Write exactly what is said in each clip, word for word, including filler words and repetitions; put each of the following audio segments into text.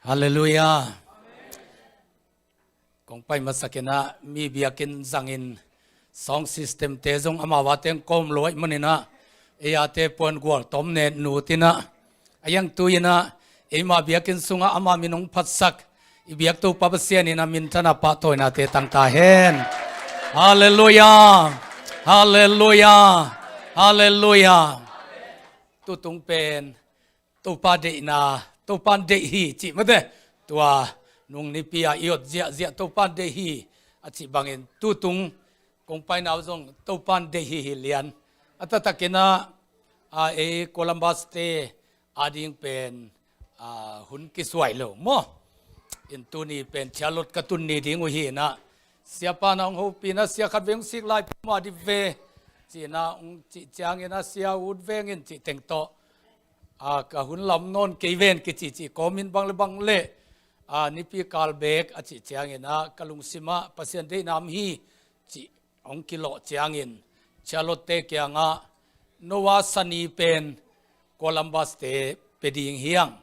Halleluiah. Kong pai masak in ah mi biakinn zangin sound system te zong amau a teng kawm lo ahih manin ah ei a te puan gual tom ne nut in ah a hiang tu in ah eima biakinn sungah ama min hong phatsak i biak Topa Pasian in a minthanna pahtawina te tang ta hen. Halleluiah. Halleluiah. Halleluiah. Tutung pen Topa deihna, Topa deih hi cih mate. Tua nung nipi a i ot ziahziah Topa deih hi a cih bangin tutung kong paina uh zong Topa deih hi hi lian. A taktak in ah, a, ei Columbus te ading pen, a, hun kisuai lo maw? In tuni pen Charlotte ka tun ni ding uh hi in ah, siapa na hong hopih in ah, sia khat vei hong sik lai puma di ve ci in ah hong cih ciangin ah, sia ut veng in cih teng tawh, a, ka hun lam nawn kei ven kici ci kawmin bang le bang le, a, nipi kal bek a cih ciangin ah ka lungsim ah Pasian deihna om hi cih hong kilawh ciangin Charlotte te kiangah, "Noah, sani pen Columbus te pe ding hiang,"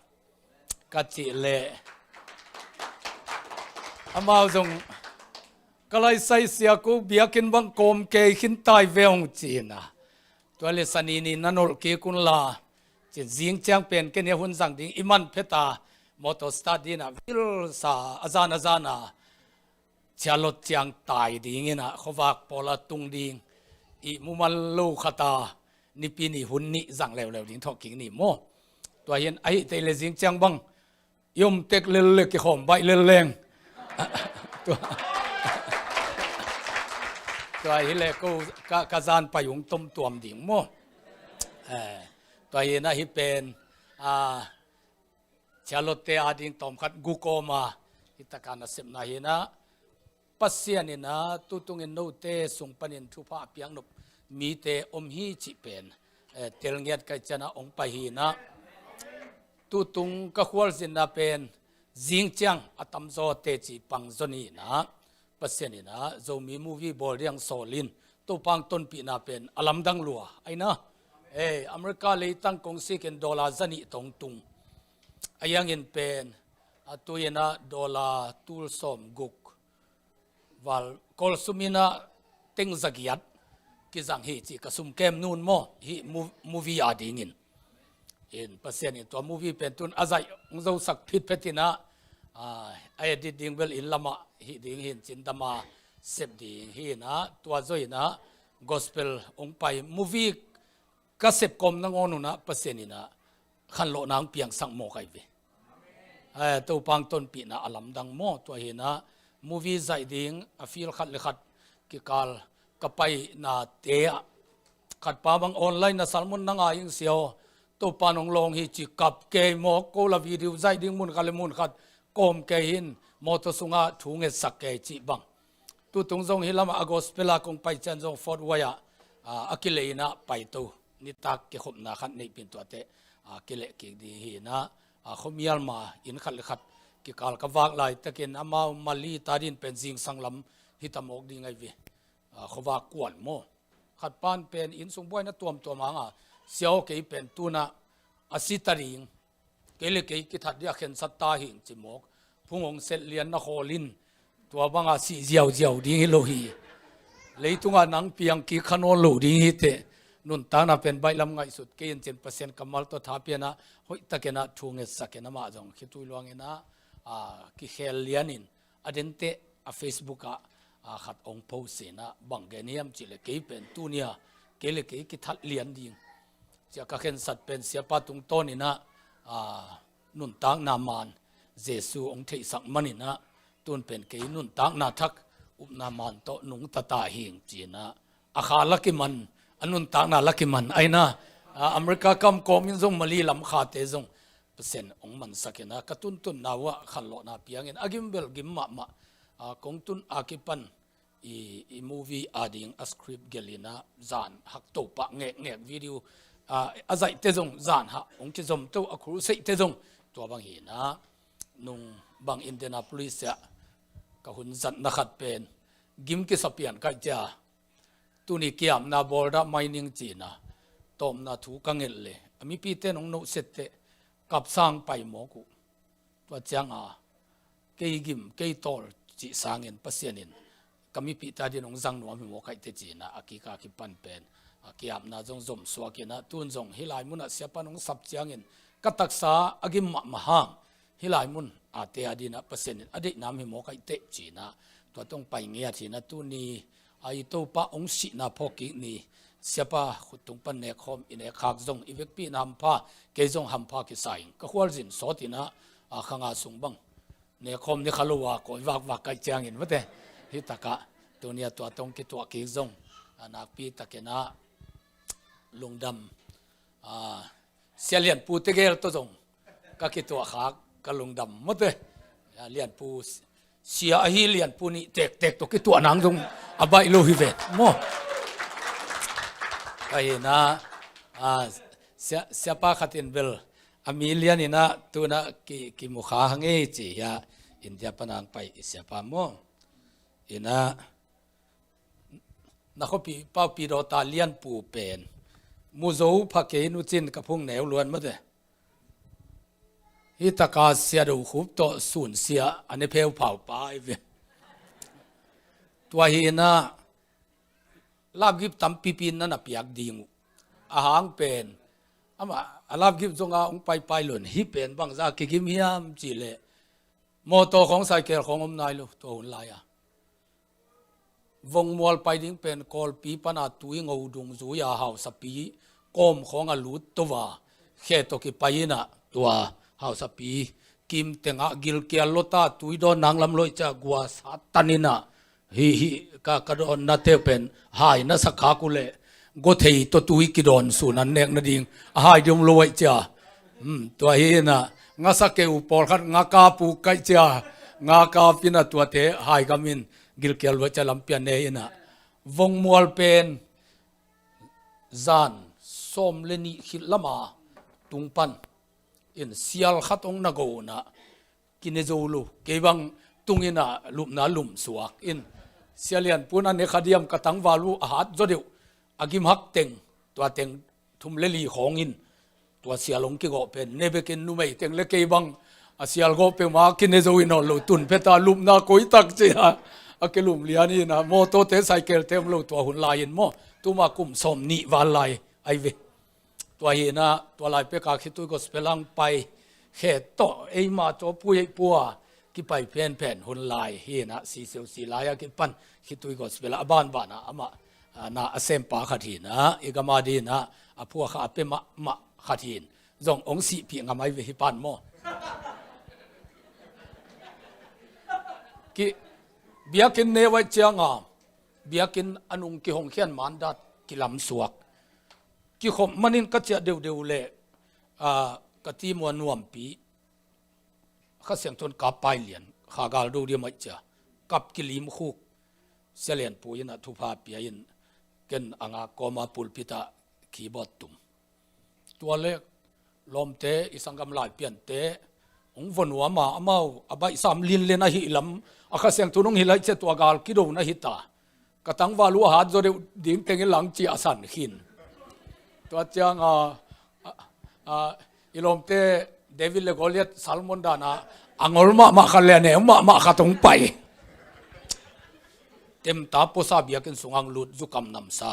ka cih leh amau zong, "Ka laisai sia, ko biakinn bang kawm kei khin tai ve ung," ci in ah, "Tua leh sani ni na nolh kik un la," ci in, zing ciang pen ken hia hun zang ding i man phet a, motor start ding in ah vilsa a zan a zan a Charlotte ciang tai ding in ah khuavak pawl a tung ding i mumal lo khat a nipi ni hun nih zang leuleu ding thawh kik ni maw? Tua hi in ahih theih leh zing ciang bang i om tek lel leh kikhawm baih lel leng. Tua, tua hi leh ko ka, ka zan pai hong tomtuam ding maw? Eh, tua hi in ah hih pen, a, Charlotte te ading tawmkhat guk kawm a, hih taka nasepna hi in ah, Pasian in ah tutungin note sung panin thupha a piaknop mite om hi cih pen, eh, telngiat ka hih ciangin ah hong pai hi in ah, tutung ka khualzinna pen zing ciang a tamzaw teci pang zaw ni in ah, Pasian in ah Zomi movie bawl ding sawl in, Topa hong tonpihna pen a lamdang lua. Ahi in ah, eh, America leitang kong sik in dollar zanih tawh hong tung. A hiang in pen, a, tu in ah dollar tul sawm guk val kol sum in ah teng zagiat kizang hi cih ka sum kem nun maw, hih mo-, movie adingin. In Pasian in tua movie pen tun a zaih hong zosak phitphet in ah, a, a edit ding bel inn lamah hih ding hi in cin dam a sep ding hi in ah, tua zaw in ah gospel hong pai, movie ka sep kawm nangawn un ah Pasian in ah khanlawhna hong piangsak mawk ahi ve. Eh, Topa hong tonpihna a lamdang maw? Tua hi in ah movie zaih ding a field khat le khat kikal ka painate ah khatpa bang online na sermon na ngai ing sia aw, Topa in hong lawng hi ci kap kei mawk, ko la video zaih ding mun khat le mun khat kawm kei hi in, motor sungah thu ngetsak kei cih bang. Tutung zong hih lamah a gospel a kong pai ciang zong Fort Wayne ah, a, a kileh in ah paito, nitak kikhopna khat neihpih in tuate, a, kileh kik ding hi in ah, a, khuamial ma inn khat le khat kikal ka vak laitakin amau Mali ta ding pen zingsang lam hi ta mawk ding ahi ve. A, khuavak kuan maw? Khatpa in pen inn sung buaina tuamtuam hang a, sia aw, kei pen tun ah a si ta ding, kei le kei kithat ding a khensat ta hing ci mawk. Phung hong set lian na khawl in, tua bang a sih ziauziau ding hi lo hi. Leitung ah nang piang kik kha nawn lo ding hi teh. Nuntakna pen baihlam ngaihsut kei in cin Pasian kammal tawh tha pia in ah hoihtak in ah thu ngetsak in amah zong khitui luang in ah, a, kikhel lian in a denteh a Facebook ah, a, khat hong post in ah bang gen hiam cih leh, kei pen tuni a kei le kei kithat lian ding. Cia ka khensat pen siapa tungtawn in ah, a, nuntakna man Jesu hong theihsak man in ah, tun pen kei nuntakna thak upna man tawh nungta ta hing ci in ah, a kha la kiman, a nuntakna la kiman ahi in ah, a, America kam kawm in zong Mali lam khate zong Pasian hong mansak in ah, ka tuntunna uh ah khanlawhna piang in a gim bel gim mahmah. A, kong tun a kipan i, i movie ading a script gelh in ah zan hak to pah ngekngek video, a, a zaihte zong zan hak hong kizom to, a crusade te zong tua bang hi in ah, nung bang Indianapolis ah ka hun zatna khat pen gim kisa pian kaih cia, tuni kiamna bawl dah mai ning cina tawpna thu ka ngelh le a mipite nong nohset teh kapsang pai mawk uh. Tua cianga kei gim kei tawl cih sangin Pasian in ka mipihte adin hong zang nuam hi maw kaih teh cina a kika kipan pen a kiapna zong zom suak inah tun zong hih lai munah siapa nong sap ciangin ka taksa a gim mahmah hang hih lai mun a te adinah Pasian in a deihna hi maw kaih teh cina tua tong pai ngiat hinah tuni a i Topa hong sihna phawk kik ni siapa khuttung pan nekkhawm i nekkhak zong i vekpihna hampha kei zong hampha kisa in ka khualzin sawt inah a khanga sung bang nekkhawm ni kha lo a kawi vakvak kaih ciangin mate hih takah tuni a tua tong kituah kik zong a nakpi takinah lungdam a Sia Lianpu tegel tawh zong ka kituah khak ka lungdam mate. A Lianpu sia ahi Lianpu nih tektek tawh kituah nang zong a baih lo hi ve maw. Ka hinah a sia, siapa khatin bel a mi lian inah tunah ki, kimukha hang ei ci hia India panang pai i siapa maw. Inah na khuapi paupi dawta Lianpu pen muzo pha kei nucin ka phung neu luan mate. Hih taka sia do khup tawh sun sia a ne pheu phau pa i ve. Tua hinah lapgip tampipi na na piak ding uh a hang pen ama a lapgip zonga hong paipai lon hih pen bangza kigim hiam cih leh mawtaw khawng saikel khawng om nai lo tua hun lai-a. Vongmual pai ding pen Kawlpi pana tui ngo dungzui a hausapi kawm khawng a lut tova khe tawh kipai inah tua hausapi kim tengah gilkial lota tui dawn nang lam loih cia gua satan inah hih hih ka, ka dawn na teu pen hai na sakhak uh leh go thei tawh tui kidawn sun an nek nading a hai ding om lo aih cia. Tua hi inah ngasa kei uh pawlkhat nga kap uh kaih cia nga kap inah tuate hai gam in gilkial luat cia lampian ne inah vongmual pen zan sawm le nih khit lama tung pan in sial khat hong na go unah kine zo lo kei bang tung inah lupna lum suak in Sia Lianpu na ne kha diam ka tangval uh a hat zaw deuh a gim hak teng tua teng thum le li khawng in tua sial hong kigawh pen ne bekin numei teng le kei bang a sial gawh peuhmah kine zo in awn lo tun peta lupna koi tak cia a kilum lian inah mawtawte saikelte om lo tua hun lai in maw tuma kum sawm nih val lai ai ve. Tua hinah tua lai peka khitui gospel ang pai khe tawh eima tawh pui eih pua kipai phenphen hun lai hinah siseusi lai-a kipan khitui gospel a banbanah amah na a sempa khat hinah i gama dinah a phuakha a pe mahmah khat hin zong hong sihpih ngam ai ve hi pan maw. Ki biakinn ne vaih cianga biakinn a nung kihongkhian mandat kilamsuak kikhop manin ka ciah deuhdeuh leh ka timua nuampi Kha Siangtho in kap pai lian kha gal do dia maih cia kap kilim khuk Sia Lianpu inah thupha pia in ken a ngak kawma pulpit ah keyboard tum. Tua le lawmte i sanggam lai piante hong von uh ama amau a baihsam linlen ahi lam a Kha Siangtho in hong hilh aih cia tua gal kido na hita. Ka tangval uh a hat zaw deuh ding tengin lang ci a san khin. Tua cianga i lawmte David le Goliath Salmon dana a ngol mahmah khat le a neu mahmah khat hong pai. Temta puasa biakinn sungah hong lut zukam namsa.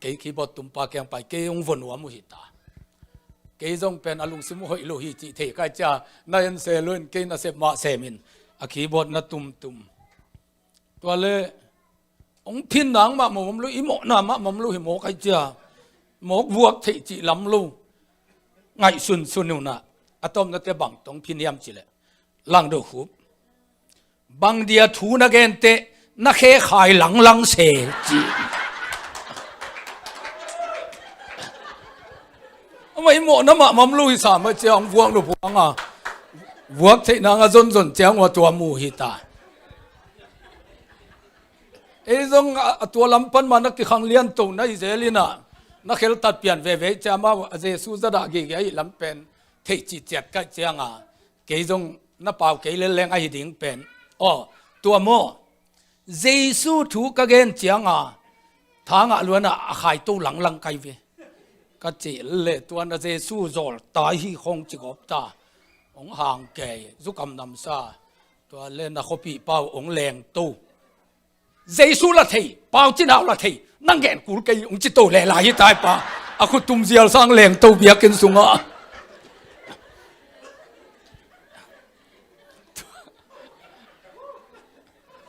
Kei keyboard tumpa kiang pai kei hong von uh a mu hita. Kei zong pen a lungsim uh hoih lo hi cih thei kai cia na en se lo in kei na sep mah semin a keyboard na tumtum. Tua le hong phin nang mahmah om lo i mawhna mahmah om lo hi mawk ai cia mawk vuak theih cih lam lo ngaihsunsun unah a tawmnate bang tong phin hiam cileh langdo khup bang dia thu na gente na khe khai langlang se ci. Amah i mawhna mahmah om lo hi sa mah ciang vuak lo puanga vuak theih nanga zonzon ciang ua tua mu hita. Ei zong a tua lam pan mah na kikhang lianto na hi zel inah na kheltat pian veve cia amau a Jesu zadah gige ahi lam pen theih cih ciat kaih cianga kei zong na pau kei lelleng ahi ding pen Aw, tua maw? Jesu thu ka gen cianga thangah luanah a khaito langlang kai ve. Ka cih le tuana Jesu zawl tai hi khong ci gawp ta. Hong hang kei, zukam namsa. Tua le na khuapih pau hong lengto. Jesu la thei, Pau Cin Hau la thei, nang gen kul kei hong ci to le lai hi tai pa. A khutum zial sang lengto biakinn sungah.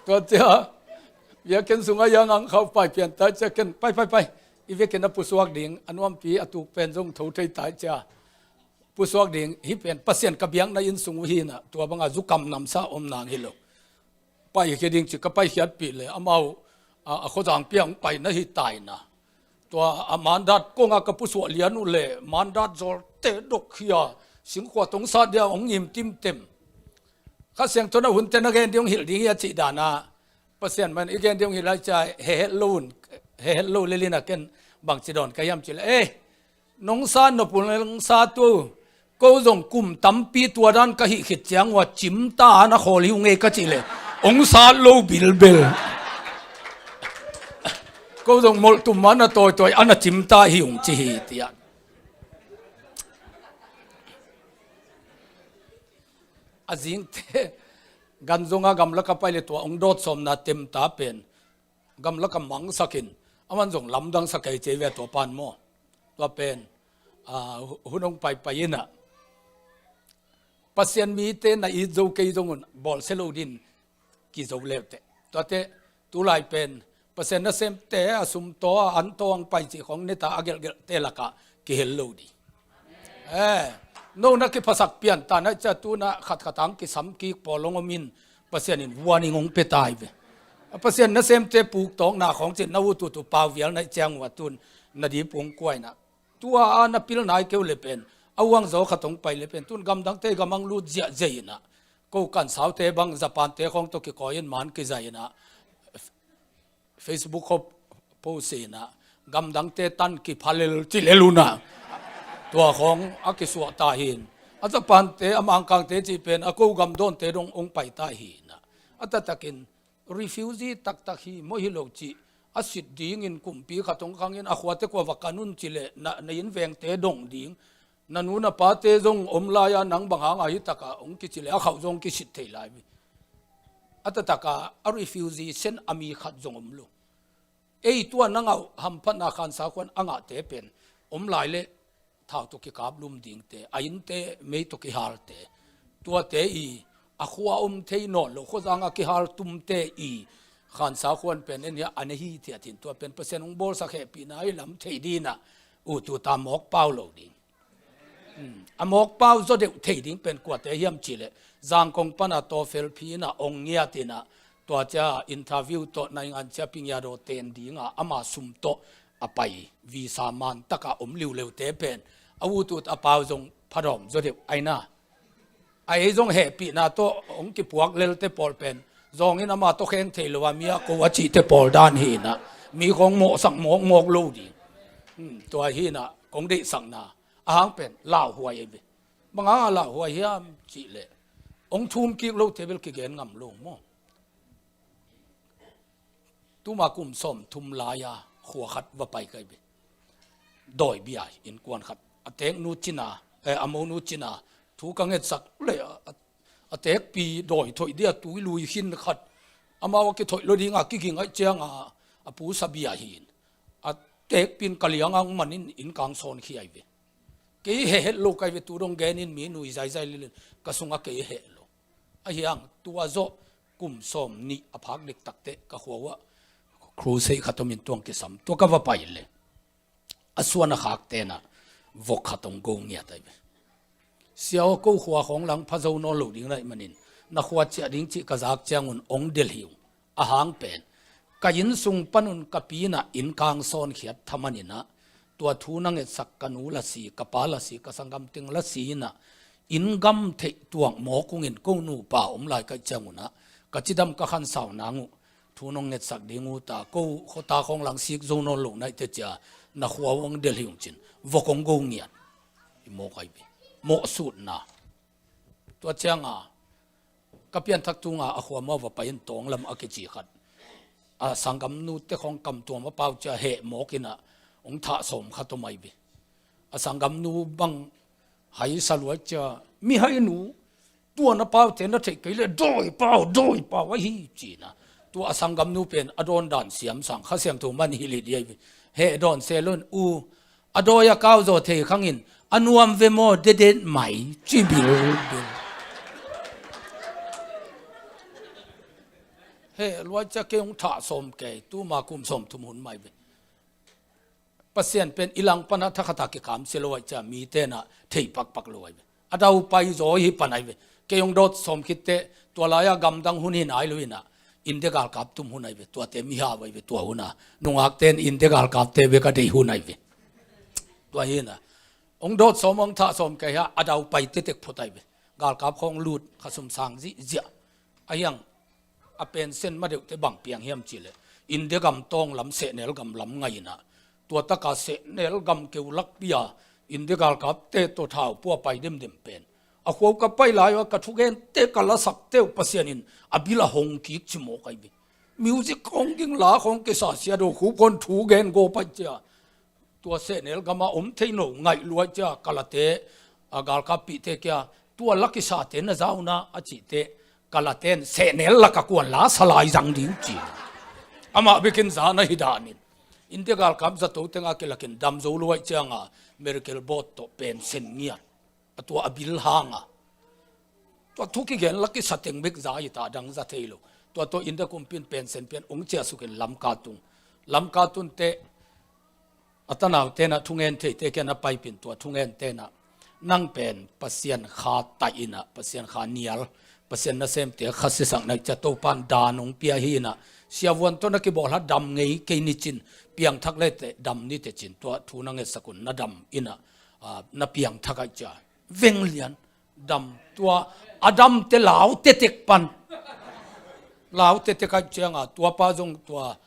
Tua cia biakinn sungah yang ang khau pai pian tai cia ken pai pai pai. I vekin a pusuak ding, a nuampi a tuk pen zong tho thei tai cia. Pusuak ding, hi pen Pasian ka biakna inn sung uh hi na, tua banga zukam namsa om nang hi lo. Paikhia ding ci ka paikhiatpih le amau a, a khuazang piang paina hi taina. Tua a mandat konga ka pusuah lian uh le mandat zawlte dok khia, singkhua tongsa dia hong ngim timtem. Kha Siangtho na hunte na gen ding hong hilh ding hi a cih dana Pasian man i gen ding hong hilh lai cia hehet lo un, hehet lo lelina ken bangci dawn ka hiam ci le eh, nong sa nop un nong sa tu. Ko zong kum tampi tua dan ka hih khit ciang ua cimta a na khawl hi ung ei ka cih le hong sa lo bilbel. Ko zong molh tum a na tawitawi a na cimta hi ung ci hi tiah. A zingte gan zonga gamlaka pai le tua hong dawt sawmna temta pen gamlaka mangsakin aman zong lamdang sa kei cei ve tua pan maw? Tua pen a, hu- hun hong paipai inah Pasian mite na it zo kei zong un bawlsia lo din kizo leuteh. Tuate tulai pen Pasian nasemte a sumtaw a antaw ang pai cih khong neta a gelhgelhte lakah kihel lo ding. Eh, no na kiphasak pian ta na cia tuna khatkhat ang kisam kik pawl hong om in Pasian in vuaning hong pia tai ve. A Pasian nasemte puktawkna khong cin na ututu pau vial na ciang ua tun na dipung kuaina. Tua a na pil nai keu le pen a uangzaw khat hong pai le pen tun gamdangte gamang lut ziahziah inah ko kan saute bang Japante khong tawh kikawi in man kizai inah Facebook khop post inah gamdangte tan kiphalel cilel unah tua khong a kisuah ta hin a Japante a Mangkangte cih pen a ko gamdawnte dong hong pai ta hinah a taktakin refugee taktak hi maw hi lo cih a sit dingin kumpi khat hong khangin a khuate kua va kan un ci le na, na innvengte dong ding, na nu na pate zong om lai-a nang bang hanga hi taka hong kici le a khauh zong kisit thei lai. A tataka a refugee sen a mi khat zong om lo. Ei tua na ngah uh hamphatna khansa khuan a ngahte pen om lai le thau tawh kikaplum dingte, a innte mei tawh kihalte, tuate i a khua om thei nawn lo khuazanga kihal tumte i khansa khuan pen en hia a na hi thiat hin tua pen Pasian hong bawlsak hehpihna i lam thei dinah ututa mawk pau lo ding. A mawk pau zaw deuh thei ding pen kuate hiam cih leh Zangkong pana tawfel phi inah ong ngiat inah tua cia interview tawh naingan cia pingiadaw ten dingah ama sum tawh a pai visa man takah om liuleute pen a utut a pau zong phadawm zaw deuh aina. A ei zong hehpihna tawh hong kipuak lelte pawl pen zawngin ama tawh kheng thei lo a mi a ko a cihte pawl dan hi inah mi khong mawhsak mawkmawk lo ding. Tua hi inah kong deihsakna a hang pen lauhuai ei ve. Bang hanga lauhuai hiam cih leh hong thum kik lote bel kigen ngam lo maw? Tuma kum sawm thum lai-a khua khat va pai kai ve. Dawi bia innkuan khat a teknu cina, eh, a monu cina thu ka ngetsak le a, a, a tekpi dawi thoih dia tui lui khin khat amau a kithoih lo dinga kiging aih cianga a pusa bia hin a tekpin ka lianga hong manin inn kang sawn khia ai ve. Kei hehet lo kai ve tu dong genin mi nui zaizai lilin ka sunga kei heh lo. A hiang tua zawh kum sawm nih a phak diktakteh ka khua uah crusade khat omin tuang kisam tua ka va pai le a suan a khak tenah vok khat hong go ngiat ai ve. Sia aw ko khua khawng lang pha zo nawn lo ding naih manin na khua ciah ding cih ka zak ciangun hong delh hi ung. A hang pen ka inn sung panun ka pinah inn kang sawnkhiat tha maninah tua thu na ngetsak ka nu lasi ka pa lasi ka sanggam teng lasi inah inn gam theih tuak mawk ungin ko nupa om lai kaih ciangunah ka cidam ka khansau nang uh thu nong ngetsak ding uh ta ko khuata khawng lang sik zo nawn lo naihte cia na khua uh hong delh hi ung cin vok hong go ngiat. I mawk ai ve mawhsutna. Tua cianga Ka pianthak tunga a khuamau va pai in Tawng lam a kici khat, a sanggamnu te khawng kamtuam a pau cia heh mawk inah hong thah sawm khat om ai ve. A sanggamnu bang hai sa luai cia, "Mihainu, tua na paute na theih kei leh dawi pau, dawi pau ahi," cina. Tua a sanggamnu pen a dawn dan siam sang, Kha Siangtho man hilh hi di ai ve. Heh dawn se lo in, "U, a dawi a kau zaw thei khangin a nuam ve maw, dedet mai," ci bilbil. Heh luai cia kei hong thah sawm kei, tuma kum sawm thum hun mai ve. Pasian pen i langpana thakhata kikam sia lo ai cia mi tenah thei pakpak lo ai ve. A daupai zaw hi pan ai ve. Kei hong dawt sawm khitte, tua lai-a gamdang hun hi nai lo inah, India galkap tum hun ai ve. Tuate mihau ai ve, tua huna. Nungakten India galkapte bek a dei hun ai ve. Tua hinah hong dawt sawm, hong thah sawm kei ha, a daupai tetek phot ai ve. Galkap khawng lut, khasum sang zihziah. A hiang a pension ma deuhte bang piang hiam cihleh, India gam tawng lam, sehnel gam lam ngai inah, tua taka sehnel gam keu lakpi-a India galkapte tawh thau pua pai demdem pen, a khua uh ka pai lai-a ka thugente ka lasakte uh Pasian in a bil a hong kik ci mawk ai ve. Music khawng ging, la khawng kisa sia do, khup khawng thugen go pai cia. Tua sehnel gama om thei no ngaih luai cia ka late, a galkappihte kia, "Tua la kisate na za un ah," a cihte, ka laten sehnel laka kuan la sa lai zang ding ci. Amah bekin za na hi danin. India galkap zato tenga kilakin dam zo luai cianga medical board tawh pension ngiat. A tua a bil hanga. Tua thu kigen la kisa teng bek za hi ta, dang za thei lo. Tua tawh India kumpin pension pian hong ciahsukin Lamka tung. Lamka tunte a tanau tenah thungen theite kian a paipin, tua thungen tenah, "Nang pen Pasian Kha taih inah, Pasian Kha nial, Pasian nasemte Kha siasak na hi cia, Topan dan hong pia hi inah, siavuan tawh na kibawl ha, dam ngei kei ni cin, piangthak lete dam ni tecin, tua thu na ngetsak un, na dam inah, a, na piangthak ai cia." Veng lian, dam, tua a damte lau tetek pan. Lau tetek ai cianga, tuapa zong tua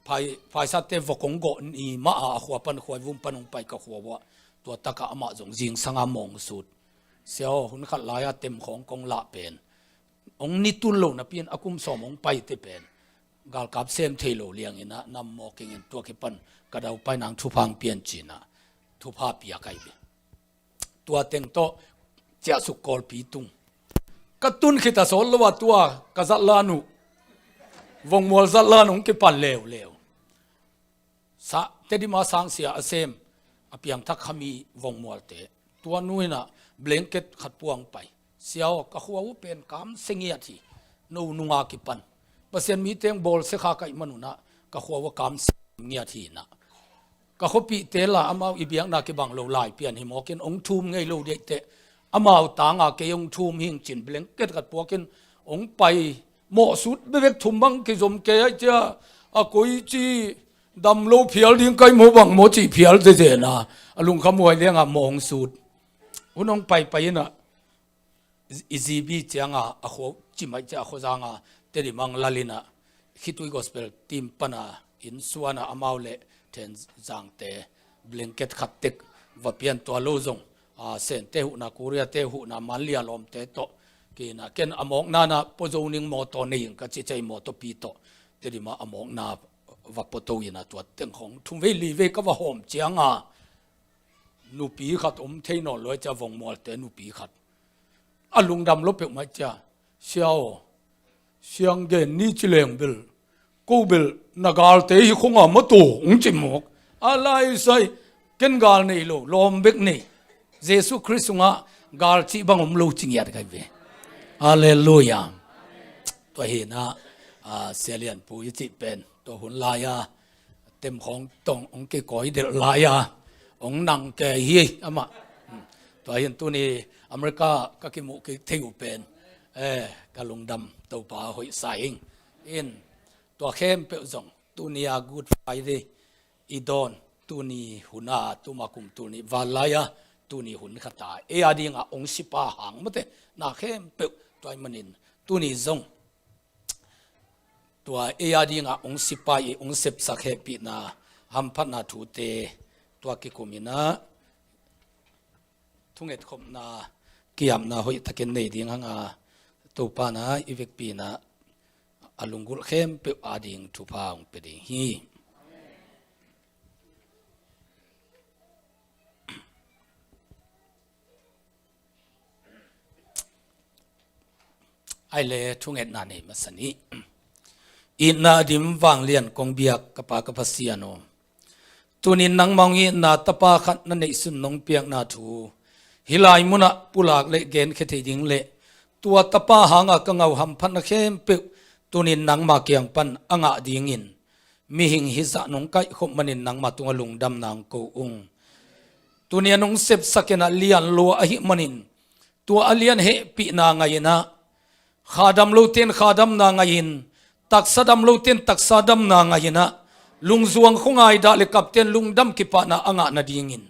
phai, phaisate vok hong gawh ni mah a, a khua pan, khuaivum pan hong pai ka khua uah. Tua taka amah zong zingsanga mawng sut. "Sia aw, hun khat lai-a tem khawng kong lah pen, hong ni tun lo napi-in a kum sawm hong paite pen galkap sem thei lo liang inah, nam mawk ingin tua kipan ka daupai nang thupha hong pian," cinah thupha piak ai ve. Tua teng tawh ciahsuk Kawlpi tung. Ka tun khit a sawt lo a tua ka zatlan uh, Vongmual zatlan hong kipan leuleu. Sa, Tedima sangsia a sem, a piangthak Khami Vongmualte. Tua nu inah blanket khat puang pai. "Sia aw, ka khua uh pen kamsia ngiat hi. No nunga kipan Pasian mi teng bawlsia kha ka hih man unah, ka khua uh a kamsia ngiat hi inah. Ka khuapihte la amau i biakna kibang lo lai pian hi mawkin hong thum ngei lo deihteh, amau tanga kei hong thum hing," cin blanket khat puakin hong pai. Mawhsut bebek thum bang kizom kei ai cia, a koi ci, "Dam lo phial ding ka hih maw bang maw?" ci phial zezena, a lungkham huai lianga mawng sut. Hun hong paipai inah, i G B cianga a khua uh cimai cia, a khuazanga Tedimang lal inah, Khitui Gospel team pana inn suana amau le Thenzangte blanket khat tek va pian, tua lo zong, a, Sente huhna, Koreate huhna, Manlia lawmte tawh. Kina ken a mawkna na pua zo ning, mawtaw nei ing ka ci cia, mawtawpi tawh Tedima a mawkna va pua to inah, tua teng khawng thum vei li vei ka va hawm cianga, nupi khat om thei nawn luai cia, Vongmualte nupi khat. A lungdam lo peuhmah cia, "Sia aw, siang gen ni ci leng bel, ko bel na galte hi khonga mataw," hong ci mawk. A lai sai, "Ken gal nei lo, lawm bek nei. Jesu Khrist sungah gal cih bang om lo," ci ngiat kai ve. Halleluiah. Tua hinah, a, Sia Lian Pu i cih pen, tua hun lai-a tem khawng tawh hong kikawi delh lai-a hong nang kei hi amah. Hmm. Tua hin tuni America ka kimuh kik thei uh pen, eh, ka lungdam, Topa hoihsa ing. In, tua khempeuh zong tuni-a Good Friday i dawn, tuni huna, tuma kum tul nih val lai-a tuni hun khata ei a dinga hong sipa hang mawte, na khempeuh tua ahih manin tuni zong tua ei a dinga hong sipa i hong sepsak hehpihna, hamphatna thute tua kikum inah, thungetkhopna, kiamna hoihtakin nei ding hanga, Topa na i vekpi na a lunggulh khempeuh ading thupha hong pia ding hi. Ai le thungetna nei masa ni. Itna a dim vanglian kong biak ka Pa ka Pasian aw, tunin nangmah hong itna tapa khat na neihsun nong piakna thu hih lai munah pulak le genkhia thei ding le tua tapa hanga ka ngauh hamphatna khempeuh tunin nangmah kiang pan a ngah dingin mihing hizah nong kaihkhop manin nangmah tungah lungdamna hong ko ung. Tuni a nong sepsak in a lian lua ahih manin tua a lian hehpihna ngaih in ah, kha dam lote in kha damna ngaih in, taksa dam lote in taksa damna ngaih in ah, lungzuang khuangai dah le kapte in lungdam kipahna a ngah nadingin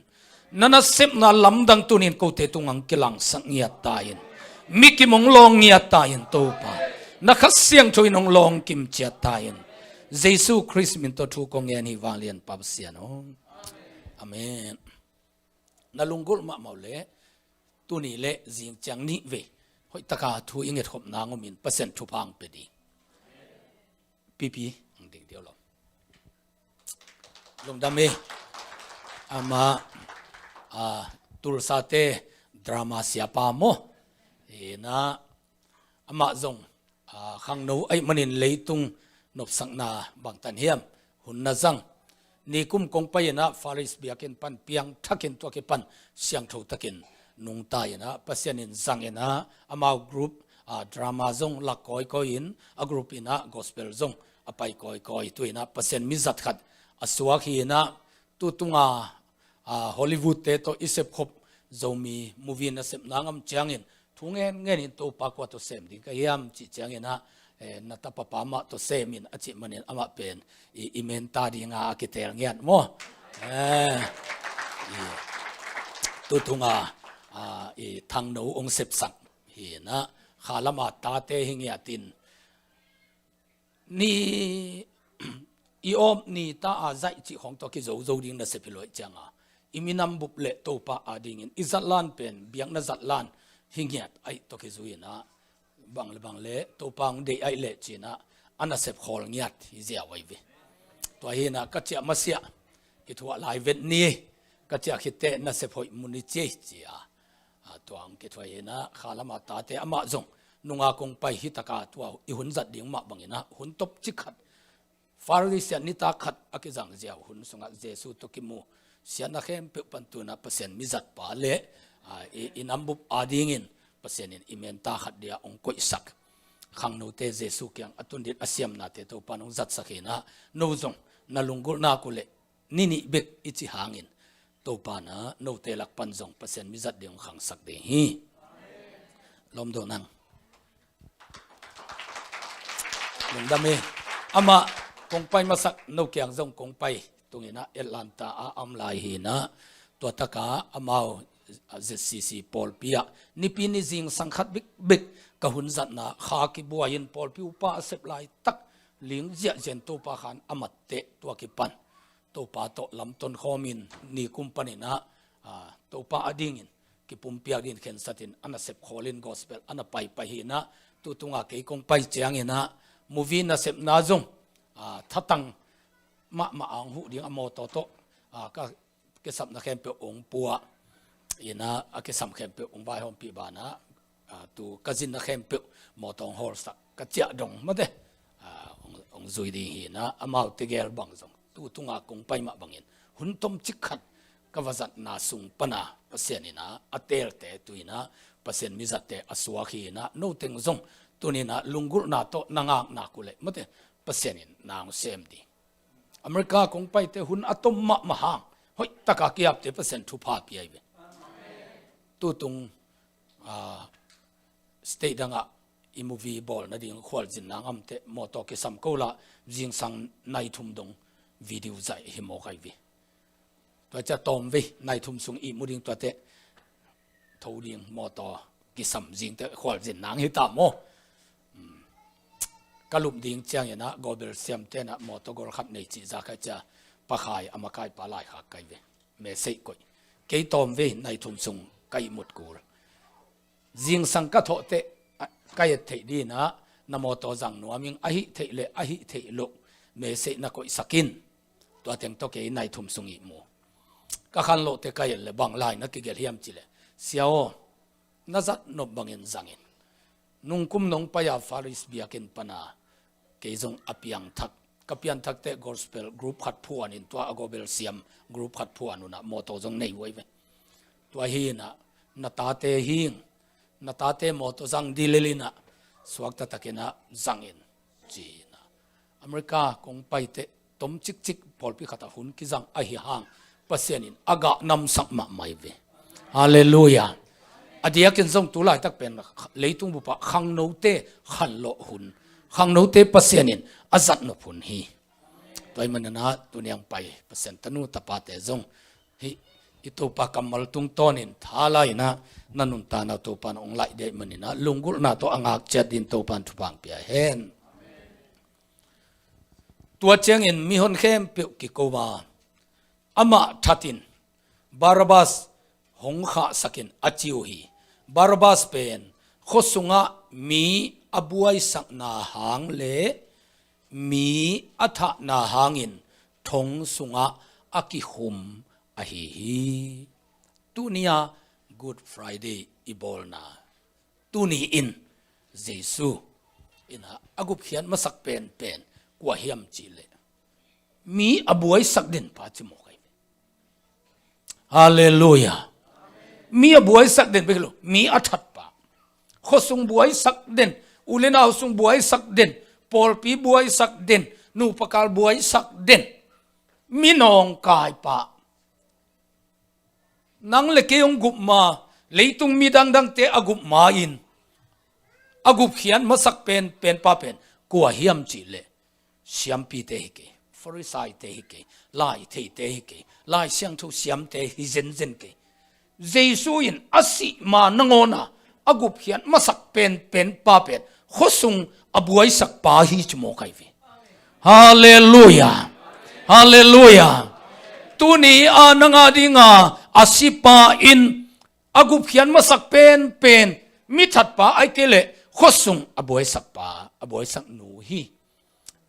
na nasepna lamdang tunin kote tungah hong kilangsak ngiat ta in. Mi kim hong lawng ngiat ta in Topa, na Kha Siangtho in hong lawng kim ciat ta in. Jesu Khrist min tawh thu kong ngen hi vanglian Pa Pasian aw. Amen. Na lunggulh mahmah uh leh tuni le zing ciang nih vei hoih taka thu i ngetkhop nang om in Pasian thupha hong pia ding. Pipi hong ding deuh lo. Lungdam hi. Amah, ah, Tulsa te drama siapa maw? Hi na, amah zong, ah, khangno ahih manin leitung nopsakna bangtan hiam hun na zang. Nikum kong pai in ah Faris biakinn pan piangthakin tua kipan siangtho takin nungta in ah Pasian in zang in ah amau group, ah, drama zong lak kawikawi in a group in ah gospel zong a pai kawikawi tu in ah Pasian mizat khat a suak hi in ah tu tunga, ah, Hollywood te tawh i sepkhop Zomi movie nasepna ngam ciangin thu ngen ngen in Topa kua tawh sem ding ka hiam cih ciangin ah, eh, na tapapa mah tawh sem in a cih manin amah pen i, i menta dinga a kitel ngiat maw? Eh, i, tu tunga, ah, i thangno hong sepsak hi in ah kha lama tate hi ngiat in ni i awp ni ta a zaih cih khawng tawh kizozo ding nasep hi lo ahih cianga i minam bup le Topa adingin i zatlan pen biakna zatlan hi ngiat ahih tawh kizui in ah bang le bang le Topa hong deih ahih leh ci in ah a nasep khawl ngiat hi ziau ahi ve. Tua hi in ah ka ciah masiah hi thuah lai vet ni ka ciah khit teh nasep hoih mun i ci ei ci a. A, tua hong kithuah hi in ah kha lama tate amah zong nunga kong pai hi taka tua i hun zat ding mah bangin ah hun tawp cik khat Pharisee siat nitak khat a kizang ziau hun sungah Jesu tawh kimu siatna khempeuh pan tu in ah Pasian mizatpa le, a, i, i nambup adingin Pasian in i menta khat dia hong koihsak khangnote Jesu kiang a tun ding a siamnate Topa in hong zatsak hi in ah no zong na lunggulhna uh leh ni nih bek i cih hangin Topa in ah note lak pan zong Pasian mizat ding hong khangsak ding hi. Lawm dawh nang. Lungdam hi. Amah kong pai masak no kiang zong kong pai tung in ah Atlanta ah a om lai hi in ah tua taka amau Z C C pawlpi ah nipi ni zingsang khat bikbik ka hun zatna kha kibuai in pawlpi upa a sep laitak ling ziahziah in Topa khan a mat teh tua kipan Topa tawh lamton khawmin nikum pan in ah, ah, Topa adingin kipumpiak dingin khensat in a nasep khawl in gospel a na paipai hi in ah tu tunga kei kong pai ciangin ah movie nasepna zong, ah, thatang mahmah a hong huh ding a mawtaw tawh, ah, ka kisapna khempeuh hong pua in ah a kisam khempeuh hong vaihawmpih banah, ah, tu ka zinna khempeuh mawtaw hong hawlsak ka ciah dong mate, ah, hong, hong zui ding hi in ah amau tegel bang zong tu tunga kong pai mah bangin hun tawp cik khat ka va zatna sung pana Pasian in ah a teelte tu in ah Pasian mizatte a suak hi in ah no teng zong tuni in ah lunggulhna tawh na ngakna uh leh mate Pasian in na hong sem ding. America kong paite hun a tom mahmah hang hoih taka kiapte Pasian thupha pia hi ve. Tu tung, ah, state dangah i movie bawl nading khualzin nang amte mawtaw kisam ko la zingsang nai thum dong video zaih hi mawk ahi ve. Tua ciah tawmvei nai thum sung i mu ding tuate tho ding mawtaw kisam zingte khualzin nang hi ta maw? Ka lup ding ciangin ah gobel siamte in ah mawtaw gol khat nei cih zak a ciah pakhai a makaipa laikhak kai ve. Message koih kei tawmvei nai thum sung ka ihmut kul. Zingsang ka thawhteh ka et theih dinah na mawtaw zang nuam ing, ahi theih le ahi theih loh message na koihsak in. Tua teng tawh kei nai thum sung ihmu. Ka khanlawhte ka et le bang lai na kigelh hiam cih le, sia aw, na zat nop bangin zangin. Nungkum nong pai-a Faris biakinn pana kei zong a piangthak, ka pianthakte gospel group khat phuanin, tua a gospel siam group khat phuan unah mawtaw zong nei uh ahi ve. Tua hinah na tate hing, na tate mawtaw zang dililinah suakta takinah zangin cinah America kong paite tom cikcik pawlpi khatah hun kizang ahi hang Pasian in a gah namsak mahmah hi ve. Halleluiah. A diakin zong tu laitak pen leitung bupah khangnote khanlawh hun, khangnote Pasian in a zat nop hun hi. Tua ahih maninah tuni hong pai Pasian tanu tapate zong hih i Topa kammal tungtawnin tha lai-inah na nuntakna Topa na hong laih dih ahih maninah lunggulhna tawh a ngak ciat din Topa in thupha hong pia hen. Tua ciangin mihon khempeuh kiko a, amah thatin Barabbas hong khahsakin a ci uh hi. Barabbas pen khua sungah mi a buaisakna hang le mi a thahna hangin thong sungah a kikhum ahi hi. Tuni-a Good Friday i bawlna, tuni in Jesu in a gupkhiat masak penpen kua hiam cih leh mi a buaisak den pa ci mawk ahi ve. Halleluiah. Mi a buaisak den bek lo, mi a that pa. Khuasung buaisak den, u le nau sung buaisak den, pawlpi buaisak den, nupa kal buaisak den, mi nawngkai pa. Nang le kei hong gup ma, leitung mi dangdangte a gup ma-in a gupkhiat masak penpen pa pen kua hiam cih leh siampite hi kei, Farisaite hi kei, lai theite hi kei, Lai Siangtho siamte hi zenzen kei. Jesu in a sih ma nangawna a gupkhiat masak penpen pa pen khuasung a buaisak pa hi ci mawk ahi ve. Halleluiah. Halleluiah. Tuni a nang a dinga a sipa in a gupkhiat masak penpen mi that pa ahih kei leh khuasung a buaisak pa, a buaisak nu hi.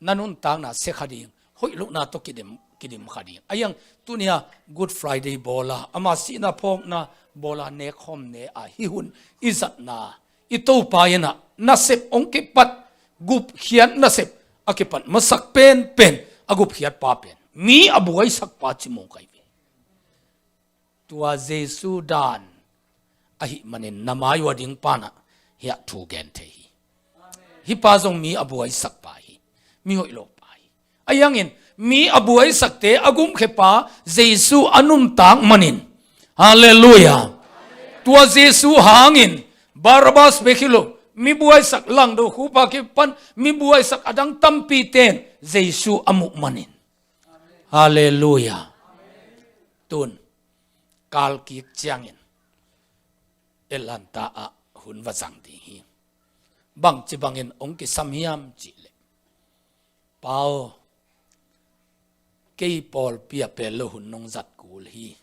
Na nuntakna sia kha ding, hoih lohna tawh kidim, kidim kha ding. A hiang tuni-a Good Friday bawla, ama sihna phawkna bawla, nekkhawm ne a hih hun i zatna, i Topa in a nasep hong kipat, gupkhiat nasep a kipat masak penpen a gupkhiat pa pen mi a buaisak pa ci mawk ahi ve. Tua Jesu dan ahih manin na mai uh a ding panah hiah thu gen thei hi. Hih pa zong mi a buaisak pa hi. Mi hoih lo pa hi. A hiangin mi a buaisakte a gupkhiat pa Jesu a nuntak manin. Halleluiah. Tua Jesu hangin Barabbas bek hi lo, mi buaisak langdo khupa kipan mi buaisak a dang tampi ten Jesu a muh manin. Halleluiah. Tun kalkik ciangin Atlanta ah hun va zang ding hi. Bangci bangin hong kisam hiam cih leh, Pa aw, kei pawlpi a pel lo hun nong zat kul hi.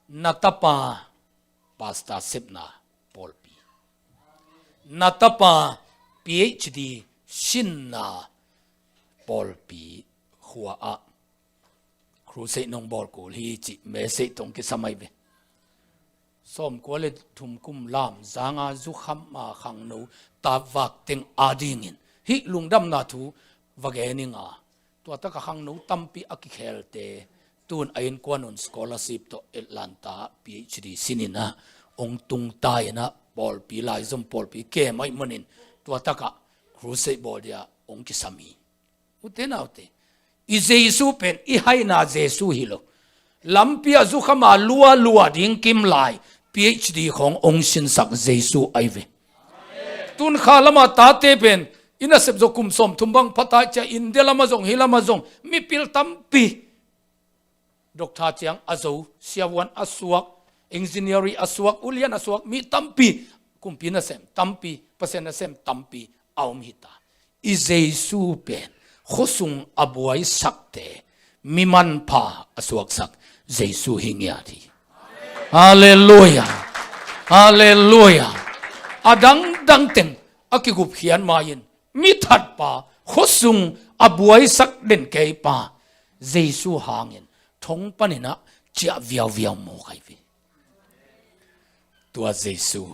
Na tapa pastor sepna pawlpi, na tapa PhD sinna pawlpi khua ah crusade nong bawl kul hi cih message tawh hong kisam ahi ve. Sawmkua le thum kum lam zanga zukham a khangno tapvak teng adingin hih lungdamna thu va gen ing a, tua taka khangno tampi a kikhelte tun a innkuan un scholarship tawh Atlanta PhD sin in a hong tung ta in a, pawlpi, laizom pawlpi kem ahih manin tua taka crusade bawl dia hong kisam hi. Ute naute, i Jesu pen i haina Jesu hi lo. Lampi a zukham a lua lua ding kim lai PhD khawng hong sinsak Jesu ahi ve. Tun kha lama tate pen i nasep zaw kum sawmthum bang pha ta cia, India lama zong, hih lama zong mipil tampi doctor ciang a zo, siavuan a suak, engineering a suak, ulian a suak mi tampi, kumpi nasem tampi, Pasian nasem tampi a om hi ta. I Jesu pen khuasung a buaisakte mi manpha a suaksak Jesu hi ngiat hi. Halleluiah. Halleluiah. A dang dangteng a kigupkhiat ma-in, mi thatpa, khuasung a buaisak den keipa, Jesu hangin thong paninah ciah viauviau mawk ahi ve. Tua Jesu,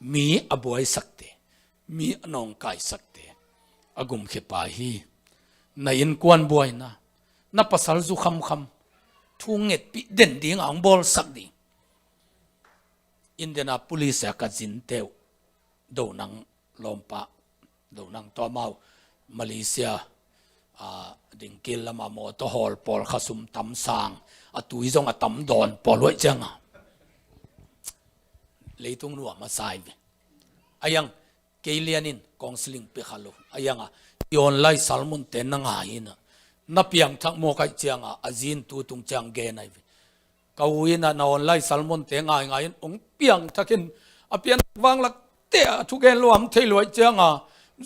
mi a buaisakte, mi a nawngkaisakte a gumkhiapa hi. Na innkuan buaina, na pasal zu khamkham, thu ngetpih den dinga hong bawlsak ding. Indiana police a ka zinte uh, Donang lawmpa, Donang tawh amau Malaysia, a, dingkil lama mawtaw hawl pawl, khasum tam sang, a tui zong a tam dawn pawl luaih cianga leitung nuam a sai ve. A iang kei lianin counseling pia kha lo. A ianga i online sermon te na ngai ina, na piangthak mawk aih cianga a zin tu tung ciang gen ahi ve. Ka u ina na online sermon te ngaingai in hong piangthakin, a pian vanglak te a thugen luam thei luaih cianga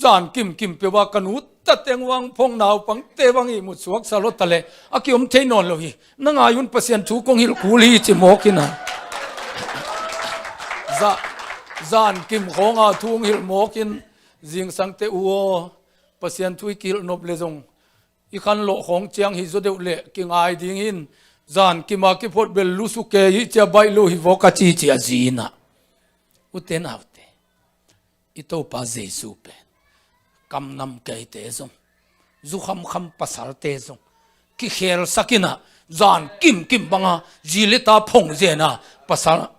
zan kimkim peuh a ka nu tateng vang phong naupangte vang ihmut suaksa lota le a kiom thei nawn lo hi. Na ngai un, Pasian thu kong hilh kul hi ci mawk ina. Za, zan kim khawnga thu hong hilh mawkin, zingsangte u aw, Pasian thu i kihilh nop le zong i khanlawh khawng ciang hi zaw deuh leh kingai ding in, zan kima kiphot bel lusu ke hi cia baih lo hi vawk a ci ci a zi ina. Ute naute, i Topa Jesu pen kamnam keite zong, zu khamkham pasalte zong kikhelsak ina, zan kimkim banga zi le ta phong zena pasal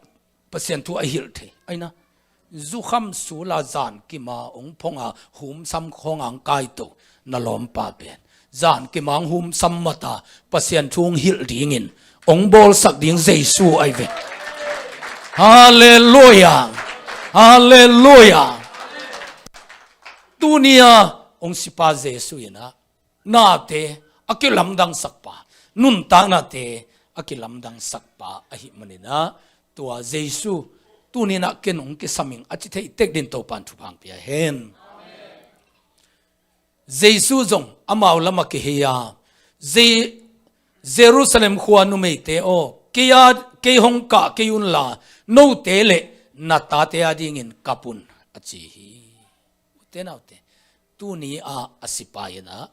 Pasian thu a hilh thei. Aina, zu kham sula zan kima hong phong a humsam khawng ang kaito na lawmpa pen zan kima hong humsam mata Pasian thu hong hilh dingin hong bawlsak ding Jesu ahi ve. Halleluia. Halleluia. Tunia hong sipa Jesu ina nate a kilamdangsakpa, nuntaknate a kilamdangsakpa ahih maninah, tua Jesu tuninah ken hong kisaming a ci theih tek din Topan thupha hong pia hen. Jesu zong amau lamah kihei a, Je-, Jerusalem khua numeite aw, kei a, kei hong kah kei unla, note le na tate a dingin kap un, a ci hi. Ute naute, tuni a a sipai inah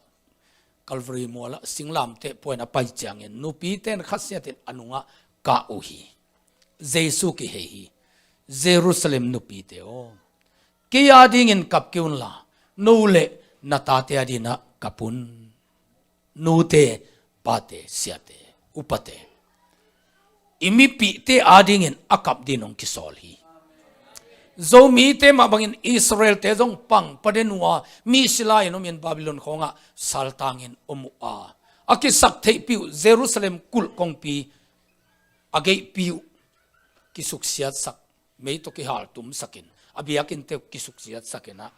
Calvary mualah singlamteh puain a pai ciangin nupite in khasiatin a nungah kah uh hi. Jesu kihei hi. Jerusalem nupite aw, kei a dingin kap kei unla, no le na tate a dinah kap un. Nute, pate, siate, upate, i mipihte adingin a kap din hong kisawl hi. Zomite mah bangin Israelte zong pang paden uh a, mi sila in omin Babylon khawngah saltangin om uh a, a kisak theihpih uh Jerusalem kulh kongpi a geihpih uh kisuksiatsak, mei tawh kihaltumsakin, a biakinte uh kisuksiatsakin ah,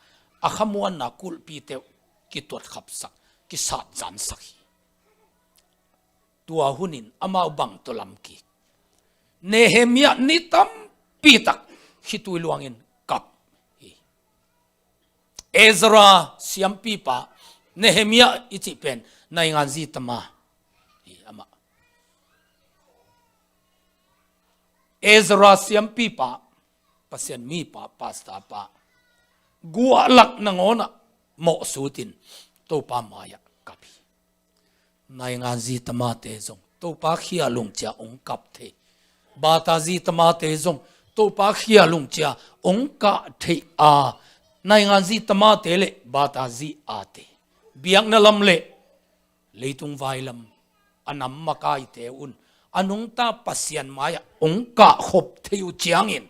a khamuanna kulhpite uh kituatkhapsak, kisatzansak hi. Tua hunin amau bang tawh lamkik, Nehemiah ni tampitak khitui luangin kap hi. Ezra siampipa, Nehemiah i cih pen naingan zi tama hi amah. Ezra siampipa, Pasian mipa, pastor pa, guahlak nangawnah mawhsutin Topa mai-ah kap hi. Naingan zi tamate zong Topa khialung cia hong kap thei. Bata zi tamate zong Topa khialung cia hong kah thei a, naingan zi tamate le bata zi ate, biakna lam le leitung vailam a nam makaite un a nungta Pasian mai-ah hong kahkhop thei uh ciangin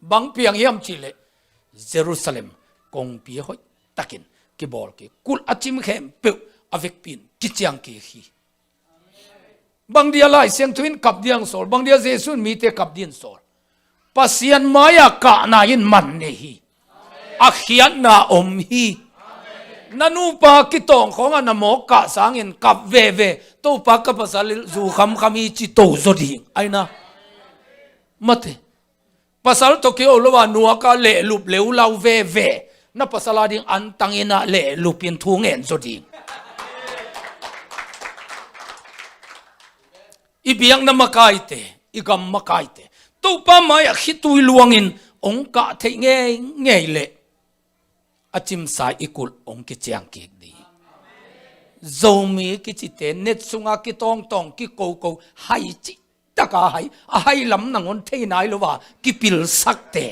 bang piang hiam cihleh Jerusalem kongpi hoihtakin kibawl kik, kulh a cim khempeuh a vekpi in kiciang kik hi. Bang dia Lai Siangtho in kap diang sawl, bang dia Jesu in mite kap din sawl? Pasian mai-a kahna in man nei hi. A khiatna om hi. Na nupa kitawng khawngah na mawk kah sangin kap veve, Topa ka pasal zu khamkham hi ci to zaw ding. Aina, mate, pasal tawh kiho lo a nuaka lehlup leulau veve, na pasal ading antang inah lehlup in thu ngen zaw ding. I biakna makaite, i gam makaite, Topa mai-ah khitui luangin hong kah theih ngeingei leh a cimsa i kulh hong kiciang kik ding. Zomi kicite net sunga kitawngtawng, kikoko, hai cih taka hai, a hai lam nangawn thei nai lo a kipilsakte,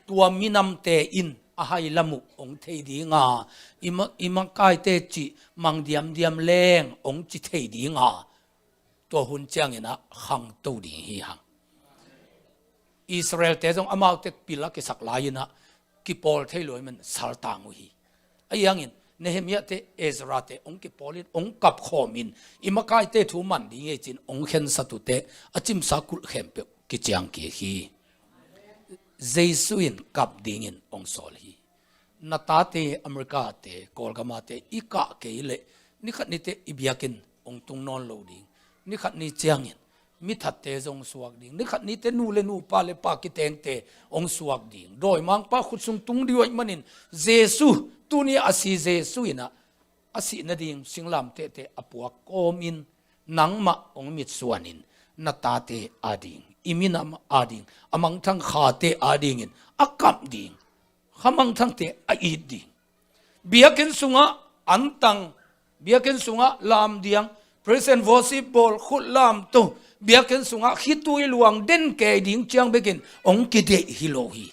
tua minamte in a hai lam uh hong thei dinga, i ma-, i makaite cih mang diamdiam leng hong ci thei dinga, tua hun ciangin ah khangto ding hi hang. Israel-te zong amaute pil a kisak lai-in ah kipawl thei lo ahih man saltang uh hi. Ahi hangin Nehemiah-te, Ezra-te hong kipawlin, hong kapkhawmin, i makaite thu man ding hi ci-in hong khensat uh teh a cimsa kulh khempeuh kiciang kik hi. Jesu in kap dingin hong sawl hi. Na tate America-te, Kawlgam-ate i kah kei leh, nikhat ni teh i biakinn hong tung nawn lo ding. Nikhat ni ciangin mi thatte zong suak ding. Nikhat ni teh nu le nu, pa le pa kitengte hong suak ding. Dawimangpa khut sung tung ding uh ahih manin, Jesu, tuni a si Jesu in ah a sih nading singlamteh teh a puak kawmin, nangmah hong mitsuanin, na tate ading, i minam ading, a mangthang khate adingin a kap ding, kha mangthangte a it ding. Biakinn sungah antang, biakinn sungah lamdiang, praise and worship bawl, khut lamto, biakinn sungah khitui luang den kei ding ciang bekin hong kideih hi lo hi.